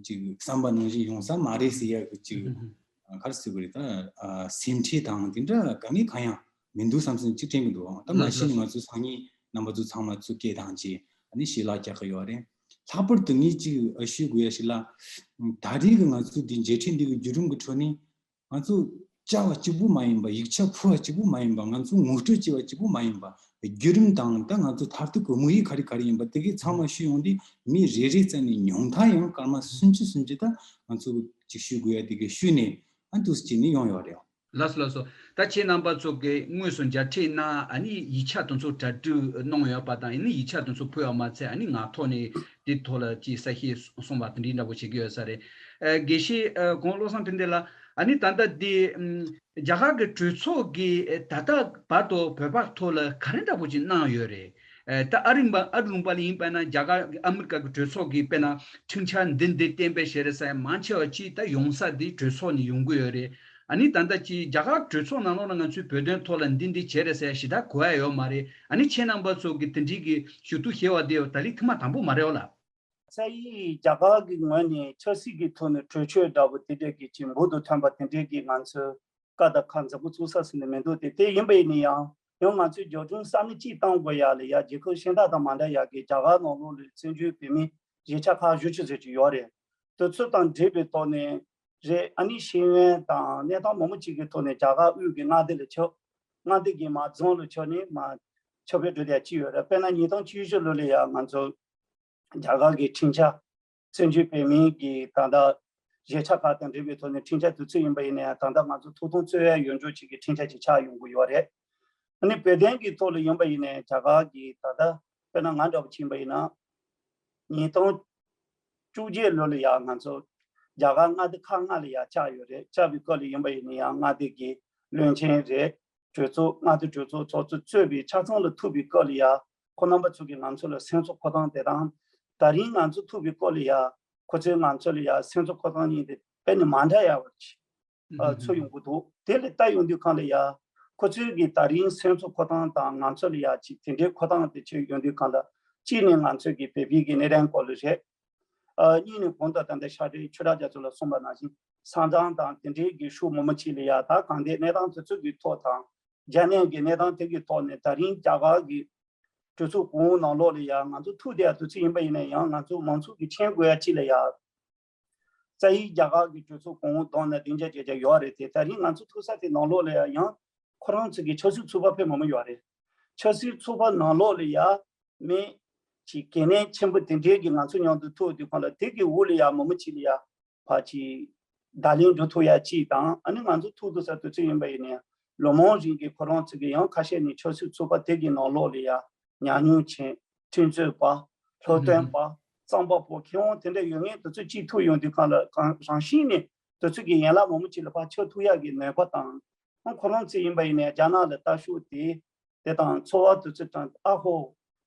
ཅིག་བསམ་པ་ནང་བཞིན་ཡོང་ས་མ་རེད་ཟེར་ཡ་གི་ཅིག་ག་རེ་ཟེར་དགོས་རེད། ད་སེམས་ཁྲལ་དང་དེ་འདྲ་ག་ནས་གང་ཡང་མི་འདུག་བསམ་སེམས་ཅིག་དྲན་གི་འདུག་ད་མ་གཞི་ནས་ང་ཚོ་སང་ཉིན་རྣམ་པ་ཚོ་ཚང་མ་ཚུར་སྐད་བཏང་རྗེས་ཨ་ནི་ཞལ་ལག་རྒྱག་གི་ཡོད་རེད། ལྷག་པར་དུ་ངས་ཅིག་ཞུ་དགོས་ཡ་ཞིག་ལ། ད་རེས་ཀྱི་ང་ཚོ་འདི་མཇལ་འཕྲད་འདི་གི་བརྒྱུད་རིམ་གྱི་ཁྲོད་ནས་ང་ཚོ་བཅར་བ་གཅིག་པུ་མ་ཡིན་པ། ཡིག་ཆ་ཕུལ་བ་གཅིག་པུ་མ་ཡིན་པ། ང་ཚོ་ངོ་སྤྲོད་བྱས་པ་གཅིག་པུ་མ་ཡིན་པ། བརྒྱུད་རིམ་དང་ད་ང་ཚོ་མཐར་ཐུག་གི་དམིགས་ཡུལ་ག་རེ་ག་རེ་ཡིན་པ་དེ་གའི་ཚང་མ་ཞུས་ཡོང་དུས་མི་རེ་རེ་རྩ་ནས་ཉུང་མཐའ་ཡང་སྐར་མ་སུམ་ཅུ་སུམ་ཅུ་ད་ང་ཚོ་ཅིག་ཞུ་དགོས་ཡ་དེ་གའི་ཞུས་ནས་ཨ་འདུག་སེ་བྱས་ནས་ཡོང་ཡོད་རེད། ལགས་སོ་ལགས་སོ། ད་ཁྱེད་རྣམ་པ་ཚོ་གིས་དངོས་སུ་མཇལ་འཕྲད་གནང་ཨ་ནི་ཡིག་ཆ་དེ་ཚོ་གྲ་སྒྲིག་གནང་ཡོད་པ་དང་ཨ་ནི་ཡིག་ཆ་དེ་ཚོ་ཕུལ་བ་མ་ཚད་ཨ་ནི་ངག་ཐོག་ནས་དེ་ཐོག་ལ་ཅིག་གསལ་བཤད་གསུངས་པ་དེ་འདྲའི་འདྲ་པོ་བྱེད་ཀྱི་ཡོད་ས་རེད། ཨ་དགེ་བཤེས་ཨ་གོང་བློ་བཟང་ཕན་བདེ་ལགས། ཨ་ནི་ད་ལྟ་འདི་ཨམ་རྒྱ་གར་གྱི་གྲོས་ཚོགས་ཀྱིས་ད་ལྟ་བར་དུ་བོད་པ་ཐོག་ལ་ག་རེ་འདྲ་པོ་ཅིག་གནང་ཡོད་རེད། ཨ་ད་ཨ་རི་ཨ་རི་ལུང་པ་ལ་ཡིན་པ་ན་རྒྱ་གར་ཨ་མི་རི་ཀ་གི་གྲོས་ཚོགས་ཀྱིས་དཔེར་ན་ཁྲིམས་འཆར་འདི་འདི་གཏན་འབེབས་བྱས་རེད་ཟེར་ཡ་མང་ཆེ་བ་ཅིག་ད་ཡོང་ས་འདི་གྲོས་ཚོགས་ནས་ཡོང་གི་ཡོད་རེད། ཨ་ནི་ད་ལྟ་ཅིག་རྒྱ་གར་གྲོས་ཚོགས་ནང་ལོགས་ལ་ང་ཚོའི་བོད་དོན་ཐོག་ལ་འདི་འདི་བྱས་རེད་ཟེར་ཡ་ཞེ་དྲག་གོ་ཡ་ཡོད་མ་རེད། ཨ་ནི་ཁྱེད་རྣམ་པ་ཚོ་གིས་དེ་འདྲའི་གི་ཞུ་གཏུག་བྱས་པ་འདི་ད་ལན་ཐེངས་མ་དང་པོ་མ་རེད་བ་ལ། ས་ཡིག་རྒྱ་གར་གྱི་ངོས་ནས་ཆབ་སྲིད་ཀྱི་ཐོག་ནས་གྲོས་ཆོད་འདྲ་པོ་དེ་འདྲས་ཀྱི་ཅིག་འབུར་དུ་ཐོན་པ་དེ་འདྲས་ཀྱི་ང་ཚོས་ཀ་དང་ཁ་མཛུབ་གུ་བཙུགས་ས་ཟེར་ནས་མི་འདུག་སྟེ། དེ་ཡིན་པ་ཡིན་ན་ཡང་ཡང་ང་ཚོས་རྒྱབ་ལྗོངས་བསམ་བློ་གཅིག་གཏང་དགོས་ཡ་ལ་ཡ་རྒྱལ་ཁབ་གཞན་དག་དང་མ་འདྲ་ཡ་གི་རྒྱ་གར་ནང་ལོགས་ལ་བཙན་བྱོལ་བོད་མི་གཞིས་ཆགས་ཁག་བཞི་བཅུ་ཙམ་ཅིག་ཡོད་རེད། དེ་ཚོ་དང་འབྲེལ་བའི་ཐོག་ནས་རེད། ཨ་ནི་ཤེས་ཡོན་དང་གནས་སྟངས་མང་པོ་ཅིག་གི་ཐོག་ནས་རྒྱ་གར་དབུས་ཀྱི་མངའ་སྡེ་ལ་ཁྱབ། མངའ་སྡེ་གི་མ་རྫོང་ལ་ཁྱབ་ནས་མ་ཁྱབ་སྤེལ་འགྲོ་བསྡད་ཀྱི་ཡོད་རེད། དཔེར་ན་ཉིས་སྟོང་བཅུ་བཞི་ལོ་ལ་ཡ་ང་ཚོ་རྒྱ་གར་གྱི་ཁྲིམས་འཆར་བཙན་བྱོལ་བོད་མིའི་གི་ད་ལྟ་གཞིས་ཆགས་ཁག་དང་འབྲེལ་བའི་ཐོག་ནས་ཁྲིམས་འཆར་དུས་ཚོད་ཡིན་པ་ཡིན་ན་ཡང་ད་ལྟ་ང་ཚོ་ཐོབ་ཐང་རྩོད་ཡ་ཡོད་འཇོག་ཅིག་གི་ཁྲིམས་འཆར་ཅིག་ཆགས་ཡོང་གི་ཡོད་རེད། ཨ་ནི་བོད་དོན་གྱི་ཐོག་ལ་ཡིན་པ་ཡིན་ན་རྒྱ་གར་གྱི་ད་ལྟ་དཔེར་ན་ང་འདྲ་པོ་ཕྱིན་པ་ཡིན་ན་ཉིས་སྟོང་བཅོ་བརྒྱད་ལོ་ལ་ཡང་ང་ཚོ་རྒྱ་གར་མངའ་སྡེ་ཁག་ལྔ་ལ་ཡང་བཅར་ཡོད་རེད། བཅར་བའི་སྐབས་ལ་ཡིན་པ་ཡིན་ན་ཡང་མངའ་སྡེ་གི་བློན་ཆེན་རེད། གྲོས་ཚོགས་མངའ་སྡེ་གྲོས་ཚོགས་ཚོགས་གཙོ་གཙོས་པའི་ཆ་ཚང་ལ་ཐུག་པའི་སྐབས་ལ་ཡང་ཁོ་རྣམ་པ་ཚོ་གིས་ང་ཚོ་ལ་སེམས་གསོ་འཁོར་སྟངས་དེ་དང་། ད་རིང་ང་ཚོ་ཐུག་པའི་སྐབས་ལ་ཡང་ཁོ་ཚོས་ང་ཚོ་ལ་ཡང་སེམས་གསོ་འཁོར་སྟངས་ཡིན་ཏེ་དཔེ་ནི་མ་འདྲ་ཡ་བ་ཅིག་ཨ་ཚོར་ཡོང་གི་འདུག་དེ་ལ་ལྟ་ཡོང་དུས་གང་ལ་ཡང་ཁོ་ཚོས་ཀྱི་ད་རིང་སེམས་གསོ་འཁོར་སྟངས་དང་ང་ཚོ་ལ་ཡང་ཅིག་དེ་འདྲའི་འཁོར་སྟངས་དེ་ཆེ་ཡོང་དུས་གང་ལ་གཅིག་ནས་ང་ཚོས་ཀྱི་བོད་པའི་གི་གནས་སྟངས་སྐོར་ལ་རེད། ཨ་གཉིས་ནས་གོང་དུ་ད་ལྟ་ཤག་སྒྲིལ་ཆོས་གྲགས་རྒྱ་མཚོ་ལ་གསུངས་པ་ནང་བཞིན་ས་མཚམས་དང་དེ་འབྲེལ་གྱི་ཤུགས་མི་མང་ཅིག་ལ་ཡ་ད་གང་ལྟར་གནས་སྟངས་དེ་ཚོ་གི་ཐོག་དང་རྒྱ་ནད་ཀྱི་གནས་སྟངས་དེ་གི་ཐོག་ནས་ད་རིང་རྒྱ་གར་གྱི་གྲོས་ཚོགས་གོང་འོག་ནང་ལོགས་ལ་ཡ་ང་ཚོ་ཐུག་བསྡད་ཡ་དུས་ཚོད་ཡིན་པ་ཡིན་ན་ཡང་ང་ཚོ་མང་ཚོགས་ཀྱི་མཁྱེན་དགོས་ཡ་ཅིག་ལ་ཡ་རྩ་ཡིག་རྒྱ་གར་གྱི་གྲོས་ཚོགས་གོང་འོག་བསྡོམས་ན་བདུན་བརྒྱ་བརྒྱད་བརྒྱ་ཡོད་རེད་དེ། ད་རིང་ང་ཚོ་ཐུག་ས་དེ་ནང་ལོགས་ལ་ཡ་ཡང་ཁོ་རང་ཚོ་གི་ཆབ་སྲིད་ཚོགས་པ་དཔེ་མང་པོ་ཡོད་རེད། ཆབ་སྲིད་ཚོགས་པ་ནང་ལོགས་ལ་ཡ་མི་ཅིག་གལ་གནད་ཆེན་པོ་དེ་འདྲའི་གི་ང་ཚོ་མཉམ་དུ་ཐུག་དུས་གང་ལ་དེ་གི་འོག་ལ་ཡ་མི་མང་ཅིག་ལ་ཡ་ཕར་ཅིག་བརྡ་ལན་འགྲོ་ཐུབ་ཡ་ཅིག་དང་། ཨ་ནི་ང་ཚོ་ཐུག་དུས་ས་དུས་ཚོད་ཡིན་པ་ཡིན་ན་ཡང་ལོ་མང་རིང་གི་ཁོ་རང་ཚོ་གི་ཡང་ཁ་ཤས་ནས་ཆབ་སྲིད་ཚོགས་པ་དེ་གི་ནང་ལོགས་ལ་ཡ་ཉམས་མྱོང་ཅན་ཁྲིམས་རྩོད་པ། སློབ་སྟོན་པ། གཙང་པ་པོ་མཁས་དབང་དེ་འདྲ་ཡོད་མཁན་དེ་ཚོ་གཅིག་ཐུག་ཡོང་དུས་སྒང་ལ་གང་རང་བཞིན་ནས་དེ་ཚོ་གི་ཡན་ལག་མང་པོ་ཅིག་ལ་ཕར་ཆ་ཐུག་ཡག་གི་ནུས་པ་དང་། ཨང་ཁོ་རང་ཚོ་ཡིན་པ་ཡིན་ནའི་རྒྱ་ནག་ལ་ལྟ་ཞོག་དེ། དེ་དང་ཚོར་བ་དེ་ཚོ་དང་ཨ་ཧོ།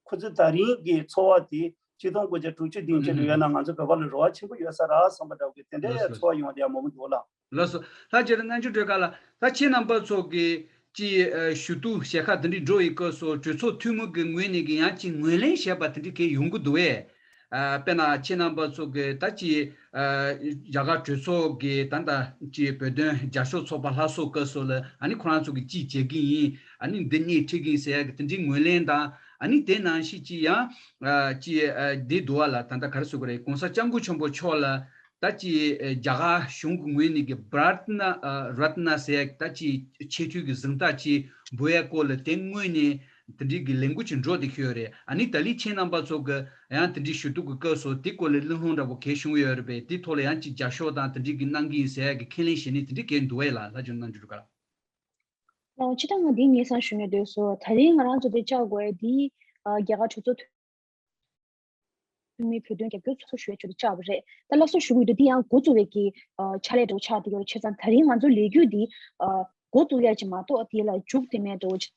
ཁོ་ཚོ་ད་རིང་གི་ཚོར་བ་དེ་ཆིག་སྟོང་དགུ་བརྒྱ་དྲུག་ཅུ་བདུན་ཅུ་ལ་ཡོད་ན་ང་ཚོ་བོད་པ་ལ་རེ་བ་ཆེན་པོ་ཡོད་ས་རེད་བསམ་པ་འདྲ་བོ་གི་དེ་འདྲའི་ལགས་སོ། ཚོར་བ་ཡོང་བསྡད་ཡག་མང་པོ་འདུག་ལ། ལགས་སོ། ལྷག་ཅིག་རྣམ་འགྱུར་སྒྲོལ་དཀར་ལགས། ད་ཁྱེད་རྣམ་པ་ཚོ་གི་ཅི་ཞུ་གཏུག་ཞལ་ཁ་དེ་འདྲ་འགྲོ་ཡི་སྐབས་སུ་གྲོས་ཚོགས་འཐུས་མི་གི་ངོས་ནས་ཀྱི་ཡང་ཅི་ངོས་ལེན་བྱས་པ་དེ་འདྲ་གས་ཡོང་གི་འདུག་བས། ཨ་དཔེར་ན་ཁྱེད་རྣམ་པ་ཚོ་གི་ད་ཅི་ཨ་རྒྱ་གར་གྲོས་ཚོགས་ཀྱི་ད་ལྟ་ཅི་བོད་དོན་རྒྱབ་སྐྱོར་ཚོགས་པ་ལྷ་སོགས་སྐབས་སུ་ལ་ཨ་ནི་ཁོ་རང་ཚོ་གི་ཅི་བྱེད་ཀྱི་ཡིན། ཨ་ནི་འདི་སྙད་འཁྲིད་ཀྱི་ཡིན་ཟེར་ཡ་གི་དེ་འདྲའི་ངོས་ལེན་དང་། ཨ་ནི་དེ་ནང་བཞིན་ཅི་ཡང་ཨ་ཅི་ཨ་འདི་འདུག་བ་ལ། ད་ལྟ་ག་རེ་ཟེར་དགོས་རེད། གོང་ས་སྐྱབས་མགོན་ཆེན་པོ་མཆོག་ལ་ད་ཅི་ཨ་རྒྱ་གར་གཞུང་གི་ངོས་ནས་ཀྱི་བྷ་རཏ་ན་ཨ་རཏ་ན་ཟེར་ཡ་ད་ཅི་ཆེས་མཐོའི་གི་གཟེངས་རྟགས་ཅི་འབུལ་ཡ་སྐོར་ལ་དེ་སྔོན་ནས་དེ་འདྲའི་གི་ལས་འགུལ་ཅིག་འགྲོ་བསྡད་ཀྱི་ཡོད་རེད། ཨ་ནི་ད་ལི་ཁྱེད་རྣམ་པ་ཚོ་གི་ཡང་དེ་འདྲའི་ཞུ་གཏུག་གི་སྐབས་སུ་དེ་སྐོར་ལ་གླེང་སློང་འདྲ་པོ་གས་བྱུང་ཡོད་རེད་པས། དེ་ཐོག་ལ་ཡང་ཅིག་རྒྱབ་སྐྱོར་དང་དེ་འདྲའི་གི་གནང་གི་ཡིན་ཟེར་ཡ་གི་ཁས་ལེན་བྱེད་ནི་དེ་འདྲའི་གས་འདུག་བས་ལ། ལྷ་ལྕམ་རྣམ་འགྱུར་དགའ་ལགས། ཨོ་སྤྱིར་བཏང་ང་འདི་སྙན་སེང་ཞུ་ནས་སྡོད་སོ། ད་རིང་ང་རང་ཚོ་དེ་བཅར་དགོས་ཡ་འདི་ཨ་རྒྱ་གར་གྲོས་ཚོགས་འཐུས་མི་བོད་དོན་རྒྱབ་སྐྱོར་ཚོགས་ཞུ་ཡ་ཆེད་དུ་བཅར་བ་རེད། ད་ལགས་སོ་ཞུ་གི་ཡོད་དུས་འདི་ཡང་འགོ་བཙུགས་པའི་གི་ཨ་ཕྱག་ལས་འདྲ་བོ་ཆགས་བསྡད་ཡོད་རེད། བྱས་ཙང་ད་རིང་ང་ཚོ་ལས་འགུལ་འདི་ཨ་འགོ་བཙུགས་ཡ་ཅིག་མ་གཏོགས་དེ་ལ་མཇུག་དེ་མེད་འདྲ་བོ་ཅིག་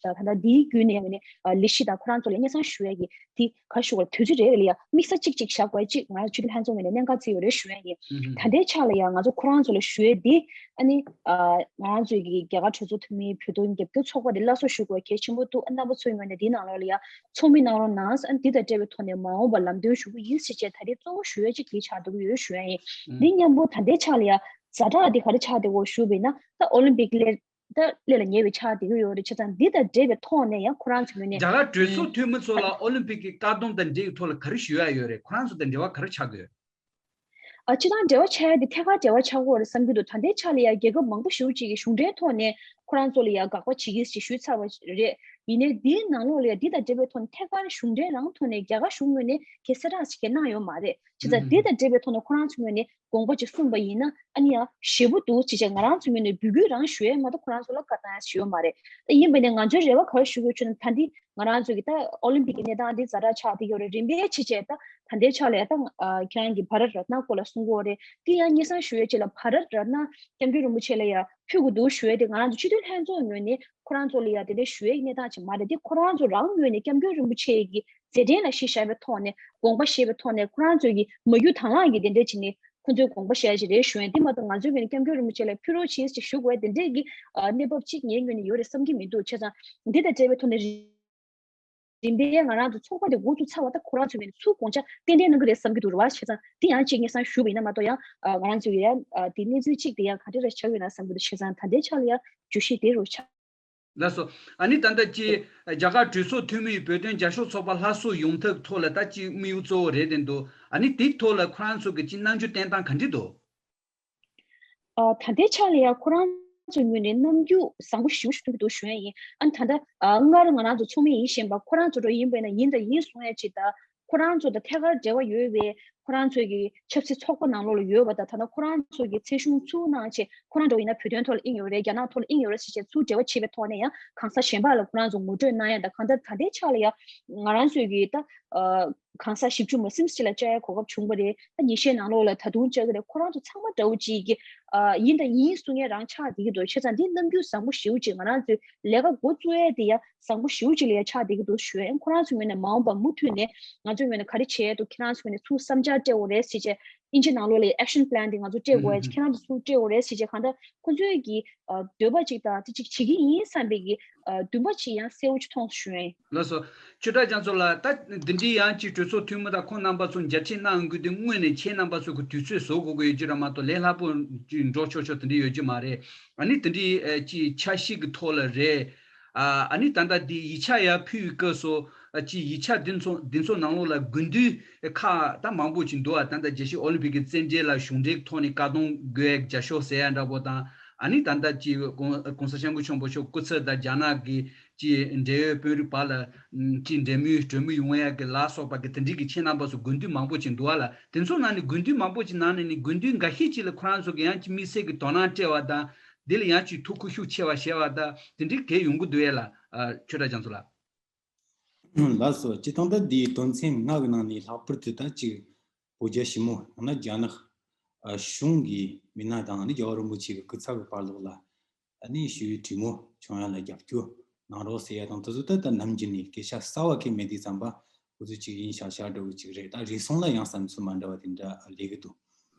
ད་ད་ལྟ་འདིའི་བརྒྱུད་ནས་ཡང་ནས་ཨ་ལས་གཞི་དང་ཁོ་རང་ཚོ་ལ་སྙན་སེང་ཞུ་ཡ་གི་དེ་ག་ཞུ་བར་དུས་ཚོད་རེ་རེ་ལ་ཡང་དམིགས་ས་གཅིག་གཅིག་བཞག་དགོས་གཅིག་ང་རང་སྤྱི་འཐུས་ལྷན་ཚོགས་ངོས་ནས་གནད་འགག་བརྩི་ཡོད་རེད་ཞུ་ཡ་ཡིན། ཨུ་ཧུམ། ད་ལྟའི་ཆ་ལ་ཡང་ང་ཚོ་ཁོ་རང་ཚོ་ལ་ཞུ་ཡ་དེ་ཨ་ནི་ཨ་ང་རང་ཚོའི་གི་རྒྱ་གར་གྲོས་ཚོགས་འཐུས་མི་བོད་དོན་རྒྱབ་སྐྱོར་ཚོགས་པ་དེ་སླར་གསོ་ཞུ་དགོས་གལ་ཆེན་པོ་འདུག་ཨ་རྣམ་པ་ཚོའི་ངོས་ནས་དེའི་ནང་ལོགས་ལ་ཡང་ཚོགས་མི་གནང་རོགས་གནང་། ཨ་ནི་དེ་དང་འབྲེལ་བའི་ཐོག་ནས་མ་འོངས་པར་ལམ་སྟོན་ཞུ་གི་ཡིན་ཞེས་བྱས་ད་རེས་གཙོ་བོ་ཞུ་ཡ་གཅིག་དེ་ཆགས་འདུག་ཡོད་ཞུ་ཡ་ཡིན། ཨུ། འདི་མཉམ་པོ་ད་ལྟའི་ཆ་ལ་ཡང་ཛ་དྲག་དེ་ག་རེ་ཆགས་བསྡད་ཡོད་ཞུ་བས་ན་ད་ཨོ་ལིམ་པིག་སླེབས། ད་སླེབས་ལ་ཉེ་བའི་ཆ་དེ་གི་ཡོད་རེད། བྱས་ཙང་འདི་དང་འབྲེལ་བའི་ཐོག་ནས་ཡང་ཁོ་རང་ཚོའི་ངོས་ནས་རྒྱ་གར་གྲོས་ཚོགས་འཐུས་མི་ཚོ་ལ་ཨོ་ལིམ་པིག་གི་བཀག་སྡོམ་དང་འབྲེལ་བའི་ཐོག་ལ་ག་རེ་ཞུ་ཡ་ཡོད་རེད། ཁོ་རང་ཚོ་དང་འབྲེལ་བ་ག་རེ་ཆགས་ཀྱི་ཡོད། ཨ་སྤྱིར་བཏང་འབྲེལ་བ་ཆགས་ཡ་དེ་ཐད་ཀར་འབྲེལ་བ་ཆགས་ཀྱི་ཡོད་རེད་བསམ་གྱི་འདུག་ད་ལྟའི་ཆ་ལ་ཡང་རྒྱལ་ཁབ་མང་པོ་ཞེ་པོ་ཅིག་གིས་གཞུང་འབྲེལ་ཐོག་ནས་ཁོ་རང་ཚོ་ལ་ཡང་དགག་པ་བྱེད་ཀྱི་ཞེས་ཞུས་ཚར་བ་རེད། ཡིན་ནའི་འདིའི་ནང་ལོགས་ལ་ཡང་འདི་དང་འབྲེལ་བའི་ཐོག་ནས་ཐད་ཀར་གཞུང་འབྲེལ་རང་ཐོག་ནས་རྒྱ་གར་གཞུང་ངོས་ནས་གལ་གསལ་དྲག་ཅིག་གལ་གནང་ཡོད་མ་རེད། བྱས་ཙང་འདི་དང་འབྲེལ་བའི་ཐོག་ནས་ཁོ་རང་ཚོའི་ངོས་ནས་དགོངས་པ་ཅིག་གསུངས་པ་ཡིན་ན་ཨ་ནི་ཡང་ཞེ་པོ་འདུག་ཅེས་བྱས་ང་རང་ཚོའི་ངོས་ནས་འབོད་སྐུལ་རང་ཞུ་ཡས་མ་གཏོགས་ཁོ་རང་ཚོ་ལ་བཀའ་བཏང་ཡས་ཞུ་ཡོད་མ་རེད། ད་ཡིན་པ་ནས་ང་ཚོའི་རེ་བ་ག་རེ་ཞུ་དགོས་ཆོད་ན་ད་འདི་ང་རང་ཚོའི་གི་ད་ཨོ་ལིམ་པིག་གི་གནས་སྟངས་འདི་ཛ་དྲག་ཆགས་བསྡད་ཡོད་རེད། རིམ་པས་ཕྱིན་བྱས་ད་ད་ལྟའི་ཆ་ལ་ཡ་ད་ཨ་ཁྱེད་རང་གི་བྷ་རད་རཏ་ན་སྐོར་ལ་གསུང་གི་ཡོད་རེད། འདི་ཡང་སྙན་སེང་ཞུ་ཡས་ཆེད་ལ་བྷ་རད་རཏ་ན་སྐྱབས་མགོན་རིན་པོ་ཆེ་ལ་ཡ་ཕུལ་དགོས་འདུག་ཞུ་ཡས་དེ་ང་རང་ཚོ་སྤྱི་འཐུས་ལྷན་ཚོགས་ངོས་ནས་ཁོ་རང་ཚོ་ལ་ཡ་དེ་འདྲ་ཞུ་ཡས་གནས་སྟངས་ཅིག་མ་རེད། དེ་ཁོ་རང་ཚོ་རང་ངོས་ནས་སྐྱབས་མགོན་རིན་པོ་ཆེ་གི་མཛད་འཕྲིན་ལ་གཞི་བཞག་པའི་ཐོག་ནས་དགོངས་པ་བཞེས་པའི་ཐོག་ནས་ཁོ་རང་ཚོས་ཀྱི་མ་རྒྱུད་དང་བླངས་ཀྱི་དེ་འདྲ་བྱས་ནས་ཁོ་ཚོས་དགོངས་པ་བཞེས་ཀྱི་རེད་ཞུ་ཡིན། དེ་མ་གཏོགས་ང་ཚོའི་ངོས་ནས་སྐྱབས་མགོན་རིན་པོ་ཆེ་ལ་ཕུལ་རོགས་བྱེད་ཅེས་ཞུ་དགོས་དེ་འདྲས་ཀྱི་ཨ་གནས་བབ་ཅིག་ངའི་ངོས་ནས་ཡོད་རེད་བསམ་གྱི་མི་འདུག་བྱས་ཙང་འདི་དང་འབྲེལ་བའི་ཐོག་ནས་རིམ་པས་ང་རང་ཚོ་ཚོགས་པ་དེ་འགོ་བཙུགས་ཚར་བ་ད་ཁོ་རང་ཚོའི་ངོས་ནས་ཚུར་དགོངས་འཆར་ཏན་ཏན་གནང་གི་རེད་བསམ་གྱི་འདུག་རེད་བ། བྱས་ཙང་འདི་ཡང་ཅིག་སྙན་སེང་ཞུ་བ་ཡིན་ན་མ་གཏོགས་ཡང་ཨ་ང་རང་ཚོའི་ཡང་ཨ་དེ་གནས་ཚུལ་ཅིག་དེ་ཡང་ག་འདྲ་རེ་ཆགས་ཡོད་ན་བསམ་གྱི་འདུག་བྱས་ཙང་ད་ལྟའི་ཆ་ལ་ཡང་བརྗོད་གཞི་དེ་རུ་ཆགས། ལགས་སོ། ཨ་ནི་ད་ལྟ་ཅི་རྒྱ་གར་གྲོས་ཚོགས་འཐུས་མི་ཡི་བོད་དོན་རྒྱབ་སྐྱོར་ཚོགས་པ་ལྷ་སོ་ཡོང་ཐབས་ཐོག་ལ་ད་ཅི་དམིགས་ཡུལ་གཙོ་བོ་རེད་དེ་འདུག་ཨ་ནི་དེའི་ཐོག་ལ་ཁོ་རང་ཚོ་གི་ཅི་རྣམ་འགྱུར་བསྟན་སྟངས་ག་འདྲ་འདུག་ཨ་ད་ལྟའི་ཆ་ལ་ཡང་ཁོ་རང་ཚོའི་ངོས་ནས་རྣམ་འགྱུར་བཟང་པོ་ཞེ་པོ་ཞིག་མཐོང་གི་འདུག་ཞུ་ཡ་ཡིན། ཨ་ནི་ད་ལྟ་ཨ་སྔར་ང་རང་ཚོ་ཚོགས་མི་ཡིན་བཞིན་པ་ཁོ་རང་ཚོ་འགྲོ་ཡིན་པས་ན་ཡིན་དང་ཡིན་གསུང་ཡ་ཅིག་དང་། ཁོ་རང་ཚོ་དང་ཐད་ཀར་འབྲེལ་བ་ཡོད་པའི་ཁོ་རང་ཚོའི་གི་ཆབ་སྲིད་ཚོགས་པ་ནང་ལོགས་ལ་ཡོད་པ་དང་། ད་ལྟ་ཁོ་རང་ཚོའི་གི་ཚེ་གཞུང་ཚུར་གནང་བྱས་ཁོ་རང་འགྲོ་ཡིན་ན་བོད་དོན་ཐོག་ལ་དབྱིངས་ཡོད་རེད། རྒྱ་ནག་ཐོག་ལ་དབྱིངས་ཡོད་རེད་ཟེར་བྱས་ཚུར་འབྲེལ་བ་བྱེད་པའི་ཐོག་ནས་ཡང་གང་ཟག་གཞན་པ་ལ་ཁོ་རང་ཚོ་ངོ་སྤྲོད་གནང་ཡ་དང་། གང་ལྟར་ད་ལྟའི་ཆ་ལ་ཡང་ང་རང་ཚོའི་གི་ད་ཨ་གང་ཟག་བཞི་བཅུ་མ་ཟིན་ཅིག་ལ་བཅར་ཡ་གོ་སྐབས་བྱུང་བ་རེད། ད་ཉིན་ཤས་ནང་ལོགས་ལ་ད་དུང་བཅར་གི་རེད། ཁོ་རང་ཚོ་ཚང་མ་འདྲ་བོ་ཅིག་གི་ཨ་ཡིན་དང་ཡིན་གསུང་ཡ་རང་ཆགས་བསྡད་ཀྱི་འདུག་བྱས་ཙང་འདི་རྣམ་འགྱུར་བཟང་པོ་ཞེ་པོ་ཅིག་ང་རང་ཚོའི་ལས་ཀ་འགོ་བཙུགས་ཡ་དེ་ཡང་བཟང་པོ་ཞེ་པོ་ཅིག་ལ་ཡང་ཆགས་བསྡད་ཀྱི་འདུག་ཞུ་ཡ། ཁོ་རང་ཚོའི་ངོས་ནས་མ་འོངས་པར་མུ་མཐུད་ནས་ང་ཚོའི་ངོས་ནས་ག་རེ་བྱེད་ཡ་འདུག་ཁྱེད་རང་ཚོའི་ངོས་ནས་ཚུར་བསམ་འཆར་སྤྲད་དགོས་རེད་ཟེར་བྱས། ཨིན་ཇི་ནང་ལོགས་ལ་action plan དེ་ང་ཚོ་སྤྲད་དགོས་ཡ། ཁྱེད་རང་ཚོ་ཚུར་སྤྲད་དགོས་རེད་ཟེར་བྱས། གང་ལྟར་ཁོ་ཚོའི་གི་ཨ་འདོད་པ་ཅིག་དང་དེ་ཅིག་བྱེད་ཀྱི་ཡིན་བསམ་པའི་གི་ཨ་འདུན་པ་ཅིག་ཡང་གསལ་བོ་ཅིག་མཐོང་སོང་ཞུ་ཡ་ཡིན། ལགས་སོ། ཆོས་གྲགས་རྒྱ་མཚོ་ལགས། ད་འདི་འདྲའི་ཡང་ཅིག་གྲོས་ཚོགས་འཐུས་མི་དང་ཁོང་རྣམ་པ་ཚོ་མཇལ་འཕྲད་གནང་དགོས་དུས་དངོས་ནས་ཁྱེད་རྣམ་པ་ཚོ་གི་དུས་ཚོད་བཟོ་དགོས་ཀྱི་ཡོད་ཀྱི་རེད་མ་གཏོགས་ལས་སླ་པོ་ཅིག་འགྲོ་ཆོག་ཆོག་དེ་འདྲ་ཡོད་ཀྱི་མ་རེད། ཨ་ནི་དེ་འདྲའི་ཨ་ཅིག་འཆར་གཞི་གི་ཐོག་ལ་རེད། ཨ་ཨ་ནི་ད་ལྟ་འདི་ཡིག་ཆ་ཡར་ཕུལ་བའི་སྐབས་སུ་ཨ་ཅིག་ཡིག་ཆ་འདི་ཚོ་འདི་ཚོ་ནང་ལོགས་ལ་དགོས་འདུན་ཁག་ད་མང་པོ་ཅིག་འདུག་ཨ་ད་ལྟ་རྒྱལ་སྤྱིའི་ཨོ་ལིམ་པིག་གི་རྩེད་འགྲན་ལ་གཞུང་འབྲེལ་ཐོག་ནས་བཀག་སྡོམ་དགོས་ཡ་རྒྱབ་སྐྱོར་ཟེར་ཡ་འདྲ་པོ་དང་། ཨ་ནི་ད་ལྟ་ཅིག་༸གོང་༸གོང་ས་༸སྐྱབས་མགོན་ཆེན་པོ་མཆོག་སྐུ་ཚབ་དང་རྒྱ་ནག་གི་ཅིག་འབྲེལ་ཡོད་དཔོན་རིགས་བར་ལ་ཅིག་འབྲེལ་མོལ་གྲོས་མོལ་ཡོང་ཡ་གི་ལ་སོགས་པ་གི་དེ་འདྲའི་གི་ཁྱེད་རྣམ་པ་ཚོ་དགོས་འདུན་མང་པོ་ཅིག་འདུག་ཨ་ལ། དེ་ཚོ་ནང་ནས་དགོས་འདུན་མང་པོ་ཅིག་ནང་ནས་ནི་དགོས་འདུན་འགའ་ཤས་ཅིག་ལ་ཁོ་རང་ཚོ་གི་ཡང་ཅིག་དམིགས་བསལ་གི་དོ་སྣང་སྤྲད་པ་དང་། འདི་ལ་ཡང་ཅིག་ཐུགས་ཁུར་ཤུགས་ཆེ་བ་བཞེས་པ་དང་དེ་འདྲའི་གས་ཡོང་གི་འདུག་ཨེ་ལ། ཨ་ཆོས་གྲགས་རྒྱ་མཚོ་ལགས། ལགས་སོ། སྤྱིར་བཏང་ད་འདིའི་དོན་ཚན་ལྔ་གི་ནང་ནས་ལྷག་པར་དུ་ད་ཅིག་བོད་རྒྱ་ཞི་མོལ་ཡང་ན་རྒྱ་ནག་ཨ་གཞུང་གི་མི་སྣ་དང་ནི་རྒྱལ་བ་རིན་པོ་ཆེ་གི་སྐུ་ཚབ་ཀྱི་བར་ལོགས་ལ་ཨ་ནི་ཞི་བའི་གྲོས་མོལ་བྱུང་ཡ་ལ་རྒྱབ་སྐྱོར་གནང་རོགས་ཟེར་ཡ་དང་དེ་ཚོ་ད་ད་ནམ་རྒྱུན་ནས་སྐད་ཆ་གསར་བ་གང་མེད་དུས་ཙམ་པ་ཁོ་ཚོ་ཅིག་ཡིན་ཤག་ཤག་འདྲ་བོ་ཅིག་རེད། ད་རེ་ཟུང་ལ་ཡང་བསམ་ཚུལ་མ་འདྲ་བ་དེ་འདྲ་སླེབས་ཀྱི་འདུག་